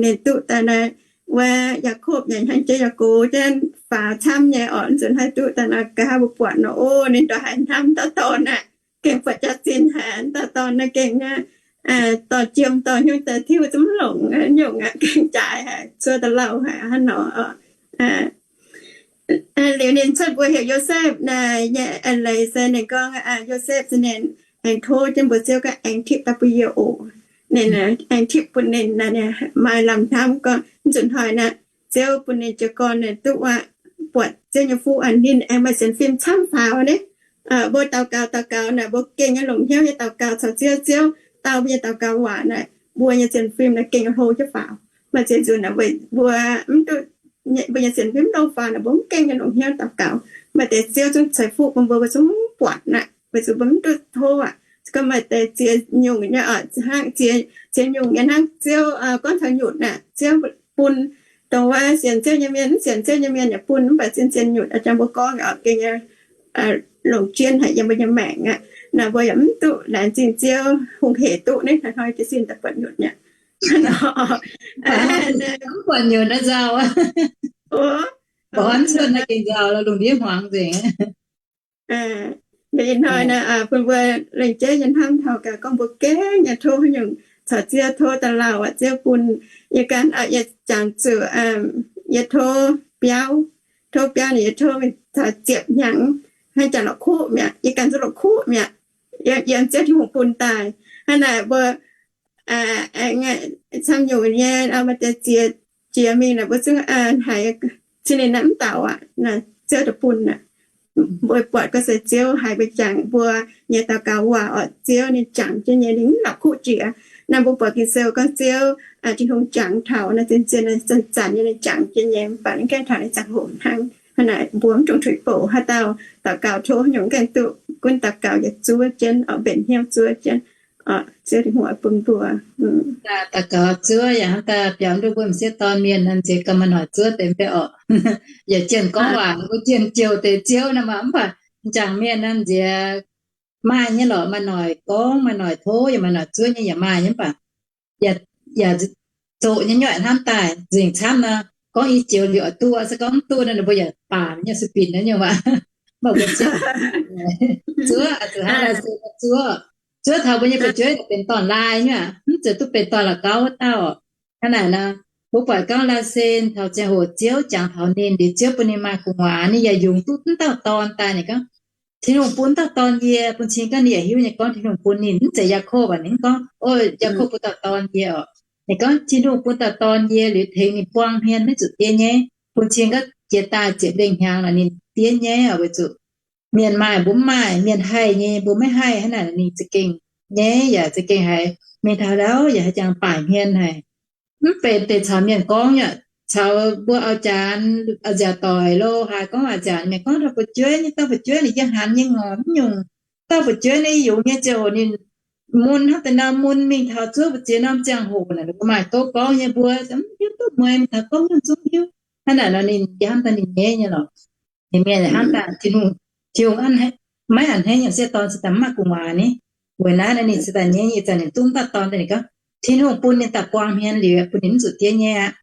ninh duqv daaih naaic, wuov Yaakopv nyei hnangv jeiv yaac gox jienv faaux camv nyei oc. Nzunc haih duqv daaih naaic, nqa'haav mbuo buatc nor, o, ninh ndongc haaix hnamv dauh dorn aqv, gengh buatc jaax-zinh haic. Dauh dorn naaiv gengh nyei dorh jiem dorh hnyouv daaih tiuv zungv longc nyungc aqv, gengh jaaix haic, cuotv daaih lauh haic hnangv nor. Liuz ninh cuotv mbuox heuc Yosepv naaic nyei eix leiz se ninh gorngv, Yosepv se ninh aengx tov jienv mbuox Ziouv gorngv aengx tipv daaih bun yie oc. Ninh aengx tipv bun ninh naaic, maaih lamh hnamv gorngv nzunc hnoi naaic Ziouv bun ninh jiez gorn ninh duqv aqv, buatc Ziouv nyei fuqv aqv, ninh aengx maaih sienx fim camv faaux naaic. Mbuo daux gaux, daux gaux naaic, mbuo gengh nyei longc hnyouv nyei daux gaux caux Ziouv, Ziouv dau mbuo nyei daux gaux waac naaic, mbuo nyei sienx fim naaic gengh nyei hlo jienv faaux. Maaih ziex nzunc naaic mbuo mv duqv, mbuo nyei sienx fim hlo faaux naaic, mbuo mv gengh nyei longc hnyouv daux gaux. Maaih deix Ziouv zungv ceix fuqv bun mbuo, mbuo zungv buatc naaic, weic zuqc mbuo mv duqv tov aqv. Gorngv maaih deix ziex nyungc nyei, hnangv ziex nyungc nyei hnangv Ziouv gorngv taux nyutc naaic, Ziouv bun dongh wuov sienx Ziouv nyei mienh, mv sienx Ziouv nyei mienh yaac bun, mv baac zien-zien nyutc, a'jang mbuo gorngv oc, gengh nyei longc jienv haic yiem mbuo nyei maengc aqv. Naaic mbuo yaac mv duqv laengz zingh Ziouv hungh hec duqv naaiv hnoi-hnoi jiez sin daaih buatc nyutc mi'aqv. Mv buatc nyunc naaiv nzauh. Mv buatc hnangv cuotv naaiv gengh nzauh lo, lungh ndiev hmuangx nzengc. Ih hnoi naaiv bun mbuo lengc jeiv nyei hnamv taux gaax gorngv mbuo gengh nyei tov haaix nyungc caux Ziouv tov daaih lauh aqv, Ziouv bun yie ganh oc, yie jangx zuqc yie tov biauv, tov biauv ninh yie tov mingh taux ziepc hnyangx, hnangv jangx la'kuqv mi'aqv, yie ganh zuqc la'kuqv mi'aqv, yiem Ziouv Tin-Hungh bun daaih. Hnangv naaic mbuo camv nyungc nyei maaih deix ziex jiex mingh naaic mbuo zungv haiz cin ninh naaiv mv dauh aqv, Ziouv daaih bun aqv. Mbuo buatc gorngv se Ziouv haiz mbuo jangx, mbuo nyei daux gaux waac oc, Ziouv ninh jangx jienv nyei, ninh mv la'kuqv jiex. Naaiv mbuo buatc Ging-Sou gorngv Ziouv Tin-Hungh jangx taux naaiv zien-zien, zanc-zanc nyei ninh jangx jienv nyei, mv baac ninh gaengh taux ninh ziangh hoc hnangv. Hnangv naaic mbuo mv dungx tuix bouc, haaix dauh daux gaux tov haaix nyungc gaengh duqv gunv daux gaux yietc zuov jienv oc, mbenc hnyouv zuov jienv oc, Ziouv Tin-Hungh oix bun mbuo. Daux gaux zuov yaac hnangv daaih biaux nduov mbuo m'sieqv dorn mienh naaiv nziex ganh maaih noic zuov deix mv baac oc. Yaac jienh gorngv waac mbuo jienh jouh deix Ziouv naaiv maah, mv baac m'jangc mienh naaiv nziex maaih nyei lorqc, maaih noic gorngv, maaih noic tov, yaac maaih noic zuov nyei yaac maaih nyei mv baac yaac zoqc nyei nyoic hnamv daaih nzengc camv nor. Gorngv i joux liuz oix duqv, se gorngv mv duqv nor ninh mbuo yaac baanc nyei, se binc naaiv nyungc waac. Mv baac mbuo zuov, zuov, zuov hnangv laaix se zuov, zuov taux mbuo nyei fu'jueiv naaic benx dorn-laai nyei aqv, mv zeiz duqv benx dorn la'gauv wuov dauh. Hnangv naaic nor, mbuo buatc gorngv Laasen taux ziangh hoc Ziouv jangx taux ninh liuz, Ziouv bun ninh maaih gu'nguaaz, ninh yaac yungz duqv wuov dauh dorn daaih. Ninh gorngv, Tin-Hungh bun dauh dorn yie. Bun cing gorngv ninh yaac hiuv nyei gorngv Tin-Hungh bun ninh, mv zeiz Yaakopv aac. Ninh gorngv, O, Yaakopv bun dauh dorn yie oc. Ninh gorngv, Tin-Hungh bun dauh dorn yie liuz tengx ninh buang hmien maiv zuqc diev nyaiv. Bun cing gorngv jiex daaih ziepc lengh hnyangx naaic ninh diev nyaiv oc, weic zuqc mienh maaih mbuo mv maaih, mienh haih nyei mbuo maiv haih. Hnangv naaic ninh za'gengh nyaiv yaac za'gengh haiz mingh taux ndau yaac haih jangx baaic hmien haic. Mv benx deix caux mienh gorngv yaac caux mbuo auv-janx, auv-nziaauc doic lo haaix gorngv waac nziaauc, mienh gorngv taux fu'jueiv nyei, dauh fu'jueiv naaic yie hanx nyei ngorc mv nyungc. Dauh fu'jueiv naaiv yungz nyei ziangh hoc ninh mun hnangv deix nor mun mingh taux zuov mbu'ziex norm ziangh hoc naaic, mbuo maaih gouv gorngv nyei mbuo mv hiuv duqv mueiz mingh taux gorngv nyungc zungv hiuv. Hnangv naaic nor ninh yie hnamv daaih ninh nyaiv nyei lorqc. Ninh mienh hnamv daaih Tin-Hungh, Tin-Hungh maiv a'hneiv nyungc sieqv dorn se daaih mv maaih gu'nguaaz ni. Weic naaiv nor ninh se daaih nyaiv nyei zanc ninh duqv dauh dorn daaih ninh gorngv Tin-Hungh bun ninh daaih buang hmien liuz bun ninh mv zuqc diev nyaiv aqv.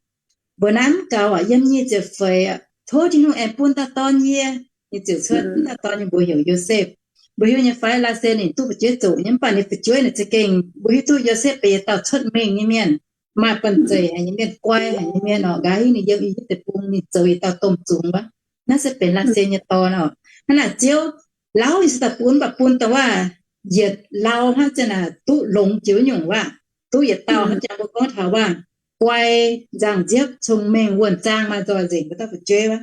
Mbuo naaiv mv gaux aac, yiem nyic ziepc feix aac, tov Tin-Hungh aengx bun dauh dorn yie. Ninh ziouc cuotv dauh dorn nyei mbuox heuc Yosepv. Mbuo hiuv nyei fai, Laasen ninh duqv fu'jueiv zoqc nyei, mv baac ninh fu'jueiv naaic za'gengh mbuo hiuv duqv Yosepv benx yietc dauh cuotv mengh nyei mienh, maaih banh zeic haic nyei mienh, guai haic nyei mienh oc. Nqa'haav hingv ninh yiem I^yipv Deic-Bung ninh zoux yietc dauh domh zungx wuov. Naaiv se benx Laasen nyei dorn oc. Hnangv naaic Ziouv lauh ninh se daaih bun, mv baac bun dongh waac yietc lauh hnangv zinh naaic duqv longx jiex nyungc waac, duqv yietc dauh hnangv jangx mbuo gorngv taux waac guai, nzangc-nziepv, cong-mengh, wuonh zaang, maaih nzoih nzengc wuov dauh fu'jueiv wuov.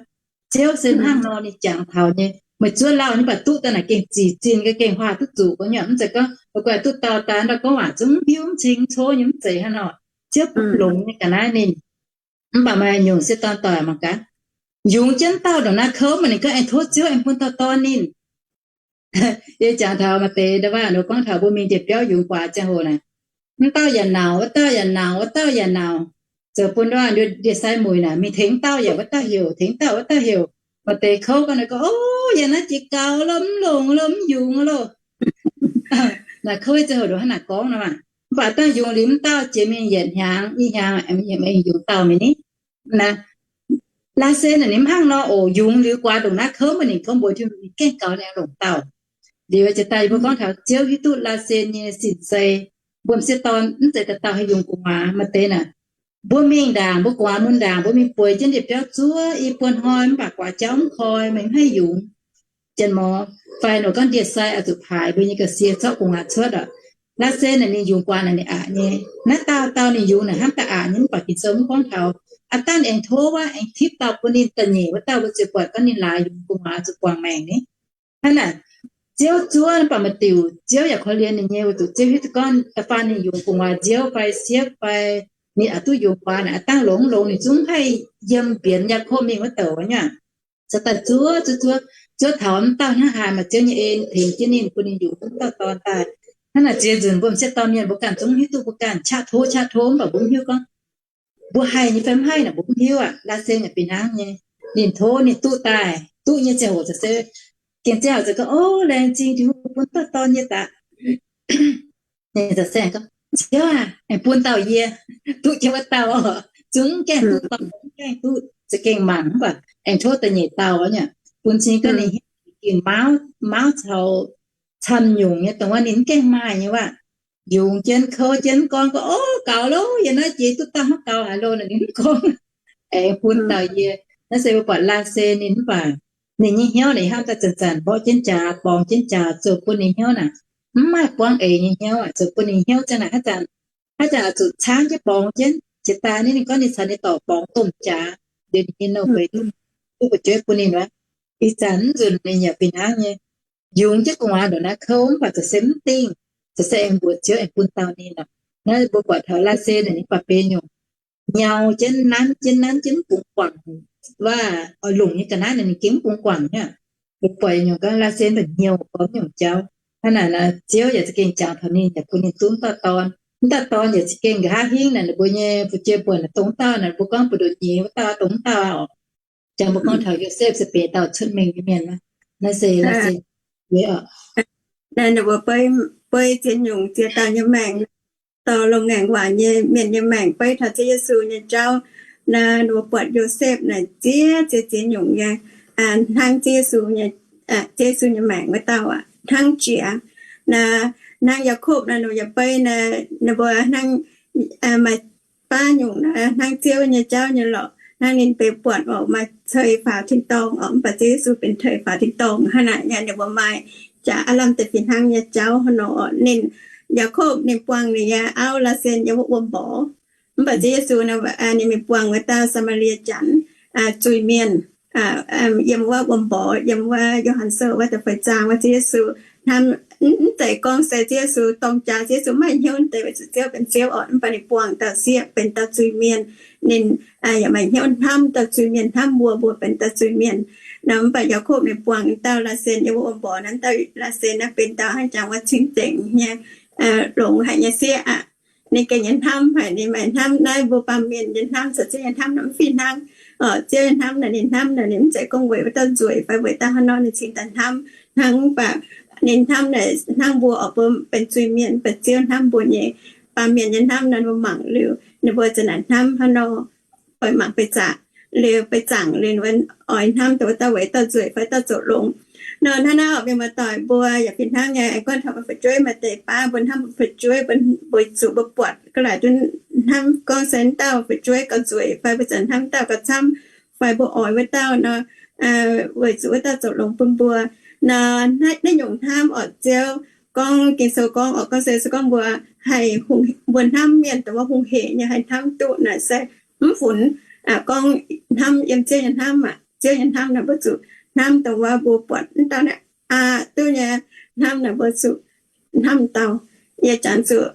Ziouv se hnangv nor ninh jangx taux nyei. Meih zuov lauh nyei mv baac duqv daaih naaic gengh zic zinh, gengh huaax duqv zuqc gorngv nyei. Mv zeiz gorngv meih guai duqv dauh daaih ndau gorngv waac zungv hiuv mv cing mv cov nyei, mv zeiz hnangv nor. Ziouv bun longx nyei ga'naaiv ninh. Mv baac maaih nyungc sieqv dorn doic mangc gaax, yungz jienv dauh ndongc naaiv kouv, mv baac ninh gorngv aengx tov Ziouv aengx bun dauh dorn ninh. Yie jangx taux maaih deix ndau waac nor gorngv taux mbuo mingh ndie-biauv yungz guaax ziangh hoc naaic, mv dauh yaac nauc, wuov dauh yaac nauc, wuov dauh yaac nauc. Zoux bun ndau ndie-sai muic naaic mingh tengx dauh yaac wuov dauh heuc, tengx dauh wuov dauh heuc. Maaih deix kouv gorngv naaic gorngv, O, yaac naaiv jiex gaux lo, mv longx lo, mv yungz loh. Naaic kouv ziangh hoc ndoqc hnangv naaic gorngv nor maah. Mv baac dangh yungz liuz mv dauh jiex mingh yietc hnyangx i hnyangx aengx yungz dauh mingh ni. Laasen naaic ninh mv hnangv nor oc. Yungz liuz guaax ndongc naaiv kouv, mv baac ninh kouv mbuox Tin-Hungh ninh gengh gaux ninh longc dauh. Liuz jiex daaih mbuo gorngv taux Ziouv hiuv duqv Laasen nyei sin-sei. Mbuo m'sieqv dorn mv zeiz dauh dauh haih yungz gu'nguaaz. Maaih deix naaic, mbuo mingh ndaangc, mbuo gu'nguaaz mun ndaangc, mbuo mingh bueix jienv ndie-biauv zuov i buo hnoi mv baac guaax jauv mv koi, maiv haih yungz. Janx-mor fai nor gorngv ndie-sai oix zuqc paaix mbuo nyei ga'sie zorqv gu'nguaaz cuotv oc. Laasen naaic ninh yungz guaax naaic ninh aqc nyei. Naaiv dauh dauh ninh yungz naaic hnamv daaih aqc nyei, mv baac Ging-Sou mv gorngv taux. Aav dangh aengx tov wuov, aengx tipv dauh bun ninh da'nyeic wuov dauh, mbuo ziouc buatc gorngv ninh laaix yungz gu'nguaaz zuqc buangh maengc ni. Hnangv naaic, Ziouv zuov mv baac maaih diuc Ziouv yaac korv-lienh ninh nyei, weic zuqc Ziouv hiuv duqv gorngv da'faanh ninh yungz gu'nguaaz nziouv fai siepv fai ninh aqc duqv yungz guaax naaic, aav dangh longx longx ninh zungv haih yiem mbienx Yaakopv mingh wuov douc nyei. Cingx daaih zuov zuov zuov, zuov taux mv dauh hnangv haaix maaih Ziouv nyei en tengx jienv ninh, bun ninh yungz mv dauh dorn daaih. Hnangv naaic ziex nzunc mbuo m'sieqv dorn mienh mbuo ganh zungv hiuv duqv mbuo ganh qaqv tov qaqv tov, mv baac mbuo mv hiuv gorngv mbuo haih nyei fai mv haih naaic mbuo mv hiuv aqv. Laasen yaac fih hnangv nyei. Ninh tov ninh duqv daaih, duqv nyei ziangh hoc za'gengh ziangh hoc za'gengh, O, laengz zingh Tin-Hungh bun dauh dorn yie daaih. Ninh za'gengh gorngv, Ziouv aah, aengx bun dauh yie duqv jienv wuov dauh oc. Zungv mv gaengh duqv dorn, mv gaengh duqv za'gengh mangc, mv baac aengx tov da'nyeic dauh nyei, bun cing gaax ninh hnyouv gengh mauv, mauv caux camv nyungc nyei, dongh wuov ninh mv gaengh maaih nyei waac. Yungz jienv kouv jienv mv gorngv gorngv, Ov, gaux loh, yie naaiv jiex duqv dauh hnangv gaux haic loh, naaic ninh mv gorngv. Aengx bun dauh yie. Naaiv se mbuo buatc Laasen ninh mv baac ninh nyei hnyouv naaic hnamv daaih zanc-zanc mborqv jienv jaax, borngz jienv jaax, zoux bun ninh hnyouv naaic mv maaih buangv eix nyei hnyouv, zoux bun ninh hnyouv ziang naaic haaix zanc, haaix zanc oix zuqc caangv jienv borngz jienv. Jiex daaih ninh, ninh gorngv ninh caux ninh dorc borngz domh jaax, liuz ninh nyei nouh beiz duqv fu'jueiv bun ninh wuov. Ih zanc mv nzunc ninh yaac fih hnangv nyei. Yungz jienv gu'nguaaz ndongc naaiv kouv mv baac ziouc se mv dingh, ziouc se aengx mbuox Ziouv aengx bun dauh ninh lorqc. Naaiv mbuo buatc taux Laasen naaic ninh baac benx nyungc nyau jienv, nanv jienv, nanv jienv mv bungx guangc. Waac oix longc nyei ga'naaiv naaic ninh gengh mv bungx guangc nyei. Mbuo buatc nyungc ga'naaiv Laasen mv baac hnyouv gorngv nyungc jauv. Hnangv naaic nor Ziouv yaac za'gengh jangx taux ninh yaac bun ninh duqv mv dauh dorn. Mv dauh dorn yaac za'gengh nqa'haav hingv naaic ninh mbuo nyei fu'jueiv buatc naaic dongh mv dauh naaic mbuo gorngv mbu'ndongx nyei wuov dauh dongh mv dauh oc. Jangx mbuo gorngv taux Yosepv se benx dauh cuotv mengh nyei mienh. Naaiv se Laasen. Naaiv ninh mbuo beiv, beiv ziex nyungc ziex dauh nyei maengc, dorh longx ngaengc waac nyei mienh nyei maengc beiv taux Ziouv Yesu nyei jauv. Naaiv ninh mbuo buatc Yosepv naaic ziex ziex ziex nyungc nyei hnangv Ziouv Yesu nyei, Ziouv Yesu nyei maengc wuov dauh aac hnangv jiex. Naaiv hnangv Yaakopv naaiv ninh mbuo yaac beiv naaiv ninh mbuo hnangv maaih baav nyungc naaiv hnangv Ziouv nyei jauv nyei lorqc. Hnangv ninh benx buatc oc maaih ceix faaux tin-dorngh oc, mv baac Ziouv Yesu benx ceix faaux tin-dorngh hnangv naaic nyei. Ninh mbuo maaih jaax aav lamh deix fih hnangv nyei jauv hnangv nor oc. Ninh, Yaakopv ninh buangh ninh nyei auv Laasen yiem wuov wuom mborqv. Mv baac Ziouv Yesu ninh mingh buangh wuov dauh Saa^maa^lie Janx zuiz-mienh yiem wuov wuom mborqv, yiem wuov Yo^han Sou wuov da'feix zaang wuov Ziouv Yesu hnamv, mv zeiz gorngv se Ziouv Yesu dorng jaax, Ziouv Yesu maiv hnyouv deix weic zuqc Ziouv benx Ziouv oc. Mv baac ninh buangh dauh sieqv benx dauh zuiz-mienh. Ninh yaac maaih hnyouv hnamv dauh zuiz-mienh, hnamv mbuo, mbuo benx dauh zuiz-mienh. Nor mv baac Yaakopv ninh buangh dauh Laasen yiem wuov wuom mborqv naaiv, dauh Laasen naaiv benx dauh hnangv jangx wuov cing-nzengc nyei, longx haic nyei sieqv aqv. Ninh gengh nyei hnamv haic, ninh maaih hnamv naaiv mbuo baamh mienh nyei hnamv caux Ziouv nyei hnamv naaiv mv fih hnangv. Ziouv nyei hnamv naaic ninh hnamv naaic ninh mv zeiz gorngv weic wuov dauh nzueic fai weic dauh haaix nor ninh cingx daaih hnamv hnangv. Mv baac ninh hnamv naaic hnangv mbuo oc, mbuo benx zuiz-mienh, mv baac Ziouv hnamv mbuo nyei. Baamh mienh nyei hnamv naaiv mbuo mangc liuz ninh mbuo za'naaic hnamv hnangv nor, oix mangc beiv zaqc liuz beiv zaangc liuz oix hnamv dongh wuov dauh weic dauh nzueic fai dauh zoux longx. Nor hnangv naaiv oc, mienh muoz-doic, mbuo yaac fih hnangv nyei. Aengx gorngv taux mbuo fu'jueiv maaih deix baav mbuo hnamv mbuo fu'jueiv, mbuo zuqc mbuo buatc ga'naaiv duqv hnamv gorngv se wuov dauh fu'jueiv gauh nzueic fai mbuo zanc hnamv dauh gauh camv fai mbuo oix wuov dauh nor, weic zuqc wuov dauh zoux longx bun mbuo. Nor naaiv nyungc hnamv oc, Ziouv gorngv, Ging-Sou gorngv oc, gorngv se, se gorngv mbuo haih, mbuo hnamv mienh dongh wuov hungh hec nyei haih hnamv duqv naaic se mv funx gorngv hnamv yiem Ziouv nyei hnamv aqv. Ziouv nyei hnamv naaic mbuo zuqc hnamv dongh wuov mbuo buatc wuov dauh naaic aqc duqv nyei hnamv naaic mbuo zuqc hnamv dauh. Yie janx zuqc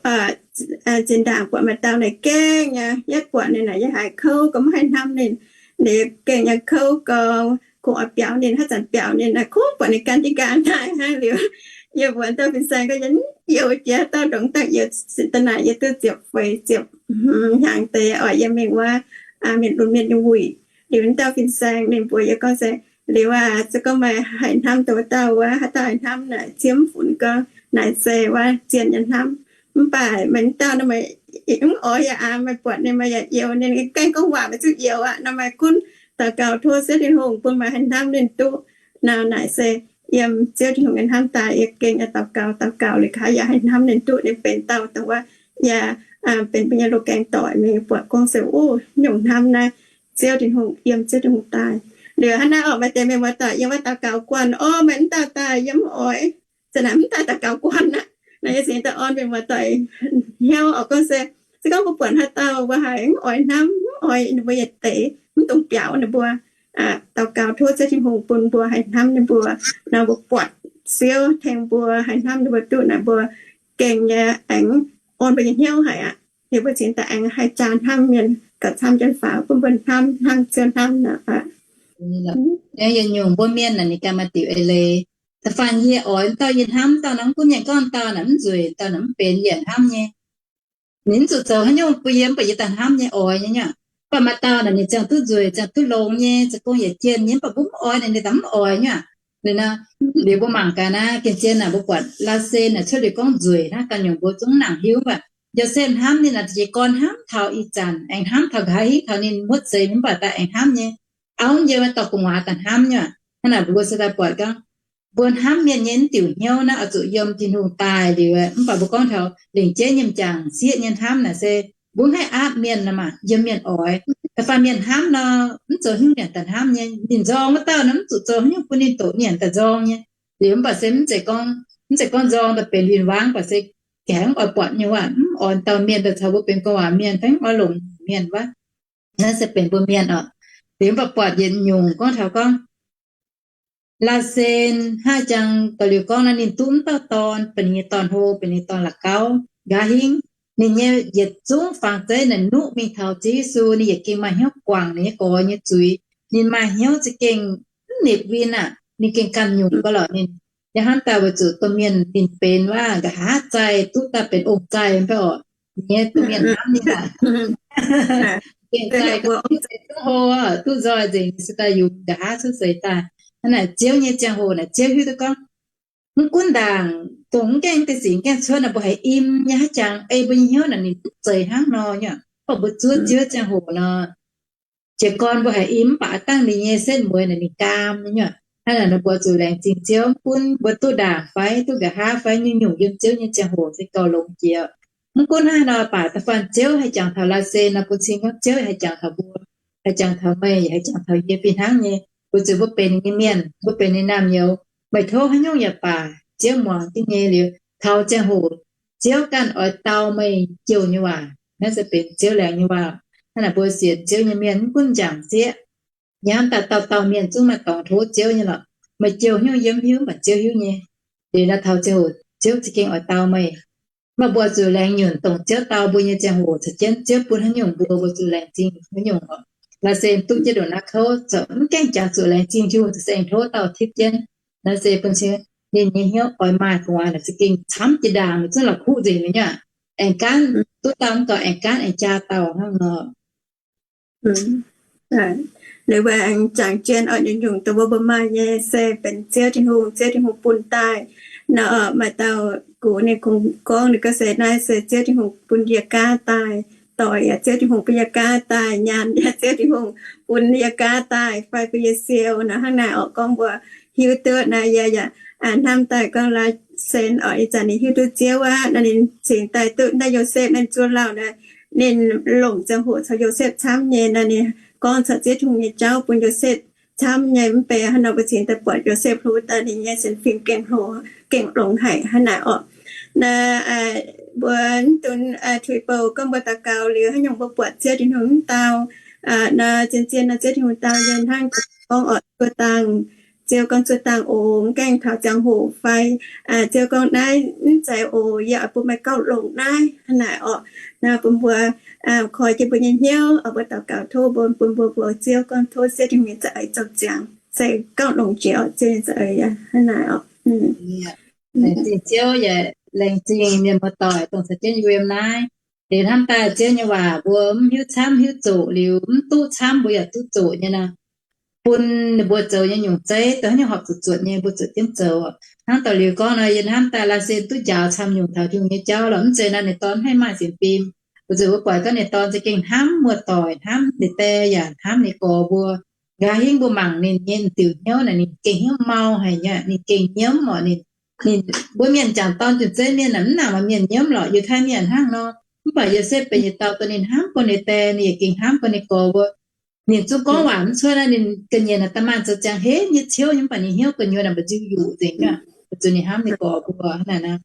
zinh ndaangc buatc maaih dauh naaic gengh nyei, yietv buatc ninh naaic yie haiz kouv gauh maiv haih hnamv ninh. Ninh gengh nyei kouv gauh, kungx oix biaux ninh, haaix zanc biaux ninh naaic kungx buatc ninh gan jienv nqaang daaih hnangv liuz. Yie mbuox dauh fin-saeng gorngv, yie mv youh jiex dauh ndongc dangh youh, da'naaic yie duqv ziepc feix ziepc hnyangx deix oc, yie mingh wuov mienh lunx mienh nyei wuic. Liuz wuov dauh fin-saeng ninh mbuox yie gorngv se, liuz aac, se gorngv meih haih hnamv dongh wuov dauh wuov, haaix dauh haih hnamv naaic, Ziouv mv funx gorngv naaic se wuov zien nyei hnamv. Mv baac meih wuov dauh nor meih mv oix yaac aac, meih buatc ninh meih yaac youx ninh, gaengh gorngv waac meih zuqc youx aqv. Nor meih gunv daux gaux tov Ziouv Tin-Hungh bun meih haih hnamv ninh duqv. Nor naaic se yiem Ziouv Tin-Hungh nyei hnamv daaih, yie gengh daux gaux, daux gaux liuz nqa'haav yaac haih hnamv ninh duqv, ninh benx dauh dongh wuov yaac benx mbuo nyei loz-gaeng doic mingh buatc gorngv se, ov, nyungc hnamv naaiv Ziouv Tin-Hungh, yiem Ziouv Tin-Hungh daaih. Liuz hnangv naaiv oc, maaih deix mienh muoz-doic yiem wuov daux gaux guanh, ov, meih wuov dauh daaih yie mv oix. Za'naaic mv daaih daux gaux guanh aqv. Nor yie cingx daaih orn mienh muoz-doic hnyouv oc, gorngv se, se gorngv mbuo buatc haaix dauh mbuo haiz mv oix hnamv, mv oix ninh mbuo yietc deix, mv dungx biaux ninh mbuo. Daux gaux tov Ziouv Tin-Hungh bun mbuo haih hnamv ninh mbuo. Nor mbuo buatc Ziouv tengx mbuo haih hnamv ninh mbuo duqv naaic, mbuo gengh nyei aengx orn mbuo nyei hnyouv haic aqv. Liuz mbuo cingx daaih aengx haih jaa hnamv mienh gauh camv jienv faaux, bun mbuo hnamv hnangv Ziouv hnamv naaic aqv. Yie nyungc mbuo mienh naaic ninh ganh maaih diuc eix leiz. Da'faanh yie oix dauh yie hnamv dauh naaic, mv gunv mienh gorngv dauh naaic mv nzueic, dauh naaic mv benx yie hnamv nyei. Ninh mv zuqc zoux haaix nyungc bun yie, mv baac yie daaih hnamv nyei, oix nyei nyei. Mv baac maaih dauh naaic ninh ziangh duqv nzueic, ziangh duqv longx nyei, zoux gong yaac jienh nyei, mv baac mbuo mv oix naaic, ninh daaih mv oix nyei aqv. Liuz nor, liuz mbuo mangc gaax naaiv, gengh zien naaic mbuo buatc Laasen naaic cuotv liuz gorngv nzueic naaiv ganh nyungc mbuo zungv mv nangc hiuv, mv baac Yosepv hnamv ninh naaic jiez gorn hnamv taux ih zanc, aengx hnamv taux nqa'haav hingv taux ninh muotv seix mv baac daaih aengx hnamv nyei. Auv yiem dorh gu'nguaaz daaih hnamv nyei. Hnangv naaic mbuo se daaih buatc gorngv mbuo hnamv mienh nyei mv diuc hnyouv naaiv oix zuqc yiem Tin-Hungh daaih liuz. Mv baac mbuo gorngv taux lengc jeiv nyei m'jangc sieqv nyei hnamv naaic se mbuo mv haih aapv mienh nor maah, yiem mienh oix. Da'faanh mienh hnamv nor, mv zoux haaix nyungc nyanc daaih hnamv nyei. Ninh nzorng wuov dauh nor, mv zuqc zoux haaix nyungc bun ninh doqc nyanc daaih nzorng nyei. Liuz mv baac se mv zeiz gorngv, mv zeiz gorngv nzorng daaih benx linh wangv, mv baac se gaengh mv oix buatc nyei waac, mv oix dauh mienh daaih caux mbuo benx gorngv waac mienh, fai mv oix longc mienh wuov. Naaiv se benx mbuo mienh oc. Liuz mv baac buatc yietc nyungc gorngv taux gorngv Laasen hnangv jangx da'liuz gorngv naaiv ninh duqv mv dauh dorn, benx ninh nyei dorn-hlo, benx ninh dorn la'gauv. Nqa'haav hingv ninh nyei yietc zungv fangx zeiv naaic nuqv mingh taux Ziouv Yesu, ninh yietc gengh maaih hnyouv guangc ninh nyei gorx nyei zuiz. Ninh maaih hnyouv za'gengh mv nipc win aqv. Ninh gengh ganh nyungc gau lorqc ninh. Yaac hnamv daaih weic zuqc domh mienh ninh benx wuov nqa'haav zaih duqv daaih benx ong-zaih mv baac oc. Ninh nyei domh mienh hnamv ninh aqv. Gengh zaih duqv hlo, duqv nzoih nzengc, ninh se daaih yungz nqa'haav cuotv seix daaih. Hnangv naaic Ziouv nyei ziangh hoc naaic Ziouv hiuv duqv gorngv mv gunv ndaangc dongh mv gaengh deix sic gaengh cuotv naaic mbuo haiz im nyei haaix jangx, ei mbuo nyei hnyouv naaic ninh mv zeiz hnangv nor nyei. Mv baac mbuo zuov Ziouv ziangh hoc nor, jiez gorn mbuo haiz im mv baac aav dangh ninh nyei setv mueiz naaic ninh gaam nyei. Hnangv naaic nor mbuo zuqc laengz zingh Ziouv, mv gunv mbuo duqv ndaangc fai duqv nqa'haav fai nyungc-nyungc yiem Ziouv nyei ziangh hoc se gauh longx jiex. Mv gunv hnangv haaix nor baac da'faanh Ziouv haih jangx taux Laasen nor, bun cing gorngv Ziouv haih jangx taux mbuo, haih jangx taux meih, haih jangx taux yie fih hnangv nyei. Weic zuqc mbuo benx ninh nyei mienh, mbuo benx ninh naamh nyouz. Meih tov haaix nyungc yaac baac, Ziouv muangx jienv nyei liuz, taux ziangh hoc Ziouv ganh oix dau meih jouh nyei waac. Naaiv se benx Ziouv laengz nyei waac. Hnangv naaic mbuo sienx Ziouv nyei mienh mv gunv m'jangc sieqv, yaac hnamv daaih dauh dauh mienh zungv maaih dorngx tov Ziouv nyei lorqc. Meih jouh haaix nyungc yie mv hiuv, mv baac Ziouv hiuv nyei. Liuz naaiv taux ziangh hoc Ziouv za'gengh oix dau meih. Mv baac mbuo zuqc laengz nyunc dongh Ziouv dau mbuo nyei ziangh hoc caux jienv Ziouv bun haaix nyungc mbuo, mbuo zuqc laengz zingh haaix nyungc oc. Laasen duqv jienv ndongc naaiv kouv corc mv gaengh jangx zuqc laengz zingh Tin-Hungh, se aengx tov dauh tipv jienv. Naaiv se bun cing ninh nyei hnyouv oix maaih gu'nguaaz naaic za'gengh camv jiex ndaangc, zungv la'kuqv nzengc nyei aqv. Aengx gaanv duqv dauh mv gaux, aengx gaanv aengx jaa dauh hnangv nor. Liuz mbuo aengx jangx jienv oc, nyungc-nyungc dongh mbuo mbuo maaih nyei se benx Ziouv Tin-Hungh, Ziouv Tin-Hungh bun daaih. Nor maaih dauh gux ninh kungx gorngv ninh gorngv se naaiv se Ziouv Tin-Hungh bun yie gaav daaih, doic yaac Ziouv Tin-Hungh bun yie gaav daaih, nyaanh yaac Ziouv Tin-Hungh bun yie gaav daaih, fai bun yie siou nor. Hnangv naaic oc, gorngv mbuo hiuv duqv naaiv yie yaac hnamv daaih gorngv Laasen oc, ih zanc ninh hiuv duqv Ziouv aqv. Naaiv ninh cingx daaih duqv naaiv Yosepv naaiv zuov lauh naaiv, ninh longc ziangh hoc caux Yosepv camv nyei. Naaiv ninh gorngv caux Ziouv Tin-Hungh nyei jauv bun Yosepv camv nyei. Mv baac hnangv nor mbuo cingx daaih buatc Yosepv hlo daaih ninh nyei sienx fim gengh hlo, gengh longx haic hnangv naaic oc. Naaiv mbuo mv dungx tuix bouh gorngv mbuo daux gaux liuz haaix nyungc mbuo buatc Ziouv Tin-Hungh mv dau. Naaiv zien-zien nor Ziouv Tin-Hungh dau nyei hnangv gorngv oc, zuov dangh, Ziouv gorngv zuov dangh oc, mv gaengh taux ziangh hoc fai Ziouv gorngv naaiv mv zeiz oc, yie oix bun meih gauh longx naaiv hnangv naaic oc. Naaiv bun mbuo koi jienv mbuo nyei hnyouv oc, mbuo daux gaux tov mbuo, bun mbuo mbuox Ziouv gorngv tov Ziouv Tin-Hungh nyei za'eix zoux ziangx se gauh longx jiex oc, Ziouv nyei za'eix hnangv naaic oc. Laengz zingh Ziouv yaac laengz zingh mienh muoz-doic dongh caux jienv yiem naaiv. Liuz hnamv daaih Ziouv nyei waac mbuo mv hiuv camv hiuv zoqc liuz mv duqv camv mbuo yaac duqv zoqc nyei nor, bun ninh mbuo zoux nyei nyungc zeiv dongh haaix nyungc horpc zuqc zuotc nyei mbuo zuotc jienv zoux. Hnangv da'liuz gorngv nor, yie hnamv daaih Laasen duqv njaaux camv nyungc taux Tin-Hungh nyei jauv lorqc. Mv zeiz nor ninh dorn mv haih maaih sienx fim. Weic zuqc mbuo buatc gorngv ninh dorn za'gengh hnamv muoz-doic, hnamv ninh die yaac hnamv ninh gorx mbuo. Nqa'haav hingv mbuo mangc ninh nyei diuc hnyouv naaic ninh gengh hnyouv mau haic nyei, ninh gengh nyiemv oc. Ninh, ninh, mbuo mienh jangc dorn diuc zeiv mienh naaic mv nangc maaih mienh nyiemv lorqc. Yiutai mienh hnangv nor, mv baac Yosepv benx yietc dauh dongh ninh hnamv gorngv ninh die, ninh yaac gengh hnamv gorngv ninh gorx mbuo. Ninh zungv gorngv waac mv cuotv naaiv, ninh ga'nyiec naaic da'maanh zoux ziangx henv nyei ciouv nyei, mv baac ninh hnyouv gu'nyuoz naaic mbu'ziex yuqc nzengc aqv, weic zuqc ninh hnamv ninh gorx mbuo hnangv naaic nor.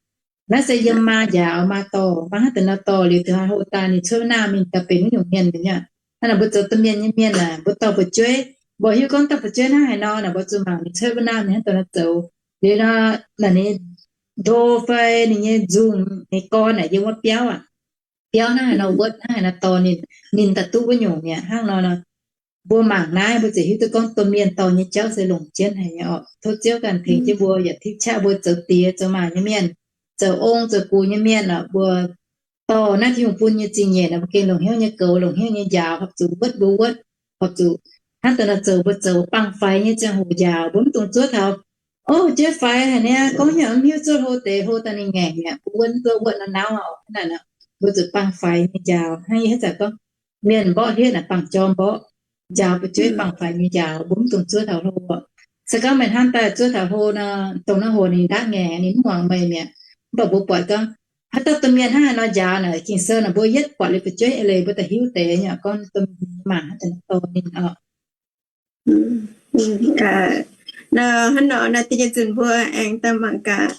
Naaiv se yiem maa njaaux maa dorh, maa hnangv deix nor dorh liuz, da'haaix hlo daaih ninh cuotv naamh mingh daaih benx wuov nyungc mienh nzengc aqv. Hnangv naaic mbuo zoux domh mienh nyei mienh aah, mbuo dorh fu'jueiv, mbuo hiuv gorngv dorh fu'jueiv hnangv haaix nor naaic, mbuo zuqc mangc ninh cuotv wuov naamh ninh hnangv deix nor zoux. Liuz nor, naaic ninh ndo fai ninh nyei nzungh, ninh gorn naaic yiem wuov biauv aqv. Biauv hnangv haaix nor wuotv, hnangv haaix nor dorh ninh, ninh daaih duqv wuov nyungc mi'aqv. Hnangv nor nor, mbuo mangc naaiv mbuo ziouc hiuv duqv gorngv domh mienh dorh nyei jauv se longc jienv haic nyei oc. Tov Ziouv ganh tengx jienv mbuo yaac tipv qaqv mbuo zoux diex zoux maac nyei mienh, zoux ong zoux gux nyei mienh oc, mbuo dorh naaiv Tin-Hungh bun nyei zingh nyeic naaic, mbuo gengh longc hnyouv nyei goux, longc hnyouv nyei njaaux, horpc zuqc wuotv mbuo wuotv, horpc zuqc hnangv deix nor zoux mbuo zoux bangc faix nyei ziangh hoc njaaux, mbuo mv dungx zuov taux, o, jeiv faix haic niaa, gorngv hnyouv mv hiuv, zuov hlo deix hlo daaih ninh ngaengc mi'aqv, mbuo wuotv mv duqv, wuotv nor nauv aqv oc. Hnangv naaic nor, mbuo zuqc bangc faix nyei njaaux. Hnangv yie haaix zanc gorngv, mienh mborqv hietv naaic bangc jorm mborqv, njaaux fu'jueiv bangc faix nyei njaaux, mbuo mv dungx zuov taux hlo. Se gorngv meih hnamv daaih zuov taux hlo nor, dongh naaiv hoc ninh ndaatv ngaengc, ninh mv muangx meih mi'aqv. Mv baac mbuo buatc gorngv haaix dauh domh mienh hnangv haaix nor njaaux naaic, Ging-Sou naaic mbuo yietv buatc liuz fu'jueiv eix leiz mbuo daaih hiuv deix nyei, gorngv domh mienh mangc haaix zanc dorh ninh oc. Nor hnangv nor naaiv deix nyei zunc mbuo aengx daaih mangc gaax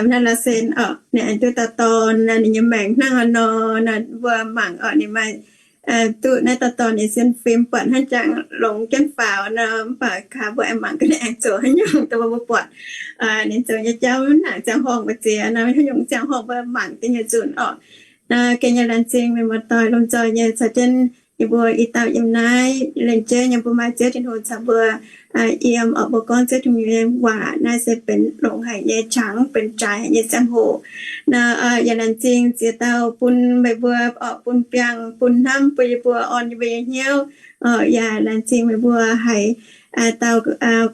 naaiv la'sen oc, ninh aengx duqv dauh dorn, ninh nyei maengc hnangv haaix nor, mbuo mangc oc, ninh maaih duqv naaiv dauh dorn nyei sienx fim buatc hnangv jangx longx jienv faaux nor, mv baac kaax mbuo aengx mangc gaax ninh aengx zoux haaix nyungc dongh mbuo buatc ninh zoux nyei jauv mv nangc ziangh horngh mbuo ziex nor, haaix nyungc ziangh horngh mbuo mangc deix nyei zunc oc. Nor gengh nyei laengz zingh meih muoz-doic lomh nzoih nyei caux jienv yie mbuo i dauh yiem naaiv lengc jeiv nyei mbuo maaih Ziouv Tin-Hungh caux mbuo yiem oc, mbuo gorngv Ziouv Tin-Hungh nyei waac naaiv se benx longx haic nyei qangx, benx jaaix haic nyei ziangh hoc. Nor yaac laengz zingh ziex dauh bun meih mbuo oc, bun biangh bun hnamv bun yie mbuo orn yie mbuo nyei hnyouv. Yaac laengz zingh meih mbuo haiz dauh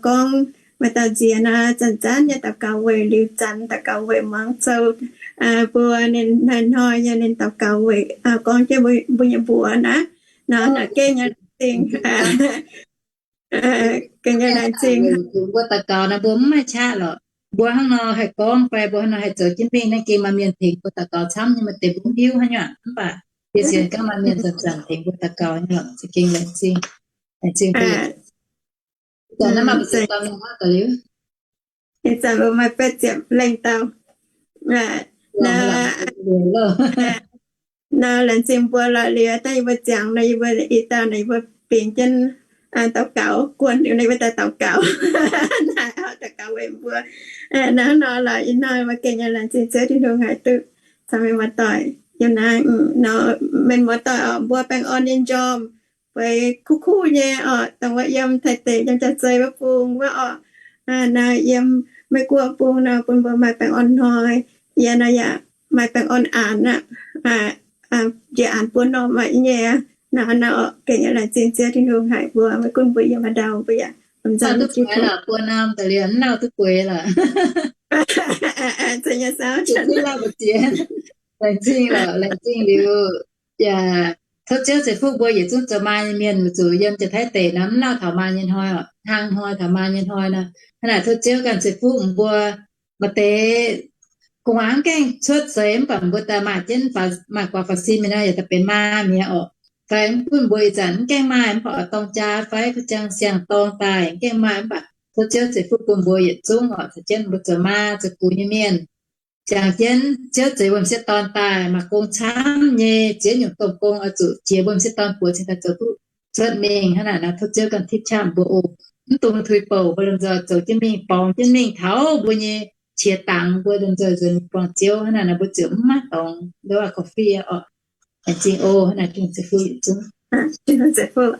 gorngv maaih dauh nziex nor, zanc-zanc nyei daux gaux weic liuz zanc, daux gaux weic muangx sou, mbuo ninh hnoi-hnoi nyei ninh daux gaux weic gorngv jienv mbuo nyei mbuox naaiv. Nor naaic gengh nyei laengz zingh, gengh nyei laengz zingh. Mbuo daux gaux naaic mbuo mv maaih qaqv lorqc. Mbuo hnangv nor haih gorngv fai mbuo hnangv nor haih zoux jienv mingh naaiv gengh maaih mienh tengx mbuo daux gaux camv nyei, maaih deix mbuo mv hiuv hnangv nyei. Mv baac yie sienx gorngv maaih mienh zanc-zanc tengx mbuo daux gaux nyei lorqc. Za'gengh laengz zingh, laengz zingh mbuo. Ih zanc naaiv maaih mbu'ziex dauh mienh mangc gaax liuz. Ih zanc mbuo maaih betv ziepc lengh dauh. Nor laengz zingh mbuo lorqc. Liuz dangh yie mbuo ziangx nor, yie mbuo i dauh naaic yie mbuo bingx jienv daux gaux, guon liuz naaic yie mbuo daaih daux gaux. Naaic daux gaux weic mbuo. Nor hnangv nor lorqc, ih hnoi maaih gengh nyei laengz zingh Ziouv Tin-Hungh haiz duqv caux meih muoz-doic yiem naaiv nor, meih muoz-doic oc, mbuo baengh orn nyei njormh, feix kuv kuv nyei oc, dongh wuov yiem Taiv deic yiem jaax-zei wuov bung wuov oc, nor yiem Meiv Guoqv bung nor bun mbuo maaih baengh orn hnoi. Yie nor yaac maaih baengh orn aanx aqv. Njiec aanx buo norm aqv nyei. Nor nor oc, gengh laengz zingh Ziouv Tin-Hungh haic mbuo, maiv gunv mbuo yiem haaix ndau mbuo yaac buo norm daaih liuz mv lauh duqv bueix lorqc. Laengz zingh lorqc, laengz zingh liuz yaac tov Ziouv ceix fuqv mbuo yietc zungv zoux maa nyei mienh, weic zuqc yiem jiex Taiv deic nor mv lauh taux maa nyei hnoi oc, hnangv hnoi taux maa nyei hnoi nor, hnangv naaic tov Ziouv ganh ceix fuqv mbuo. Maaih deix gu'nguaaz mv gaengh cuotv seix mv baac mbuo daaih maaih jienv, maaih guaax faaux sin mingh nor yaac daaih benx maa mi'aqv oc. Fai mv gunv mbuo ih zanc mv gaengh maaih mv baac oix dorng jaa fai kuv jang siang-dorng daaih mv gaengh maaih mv baac tov Ziouv ceix fuqv bun mbuo yietc zungv oc, caux jienv mbuo zoux maa zoux gux nyei mienh. Jangx jienv Ziouv zeix wuom-sieqv dorn daaih, mangc gong camv nyei ziex nyungc domh gong oix zuqc jiex wuom-sieqv dorn buoz cingx daaih zoux duqv cuotv mingh. Hnangv naaic nor tov Ziouv ganh tipv qaqv mbuo oc. Mv dungx tuix bouc, mbuo lomh nzoih zoux jienv mingh, borngz jienv mingh taux mbuo nyei qiex dangx, mbuo lomh nzoih nzuonx mingh buangh Ziouv. Hnangv naaic nor mbuo ziouc mv maaih dorngx nduov korv-fiev oc. Laengz zingh oc. Hnangv naaic Tin-Hungh ceix fuqv.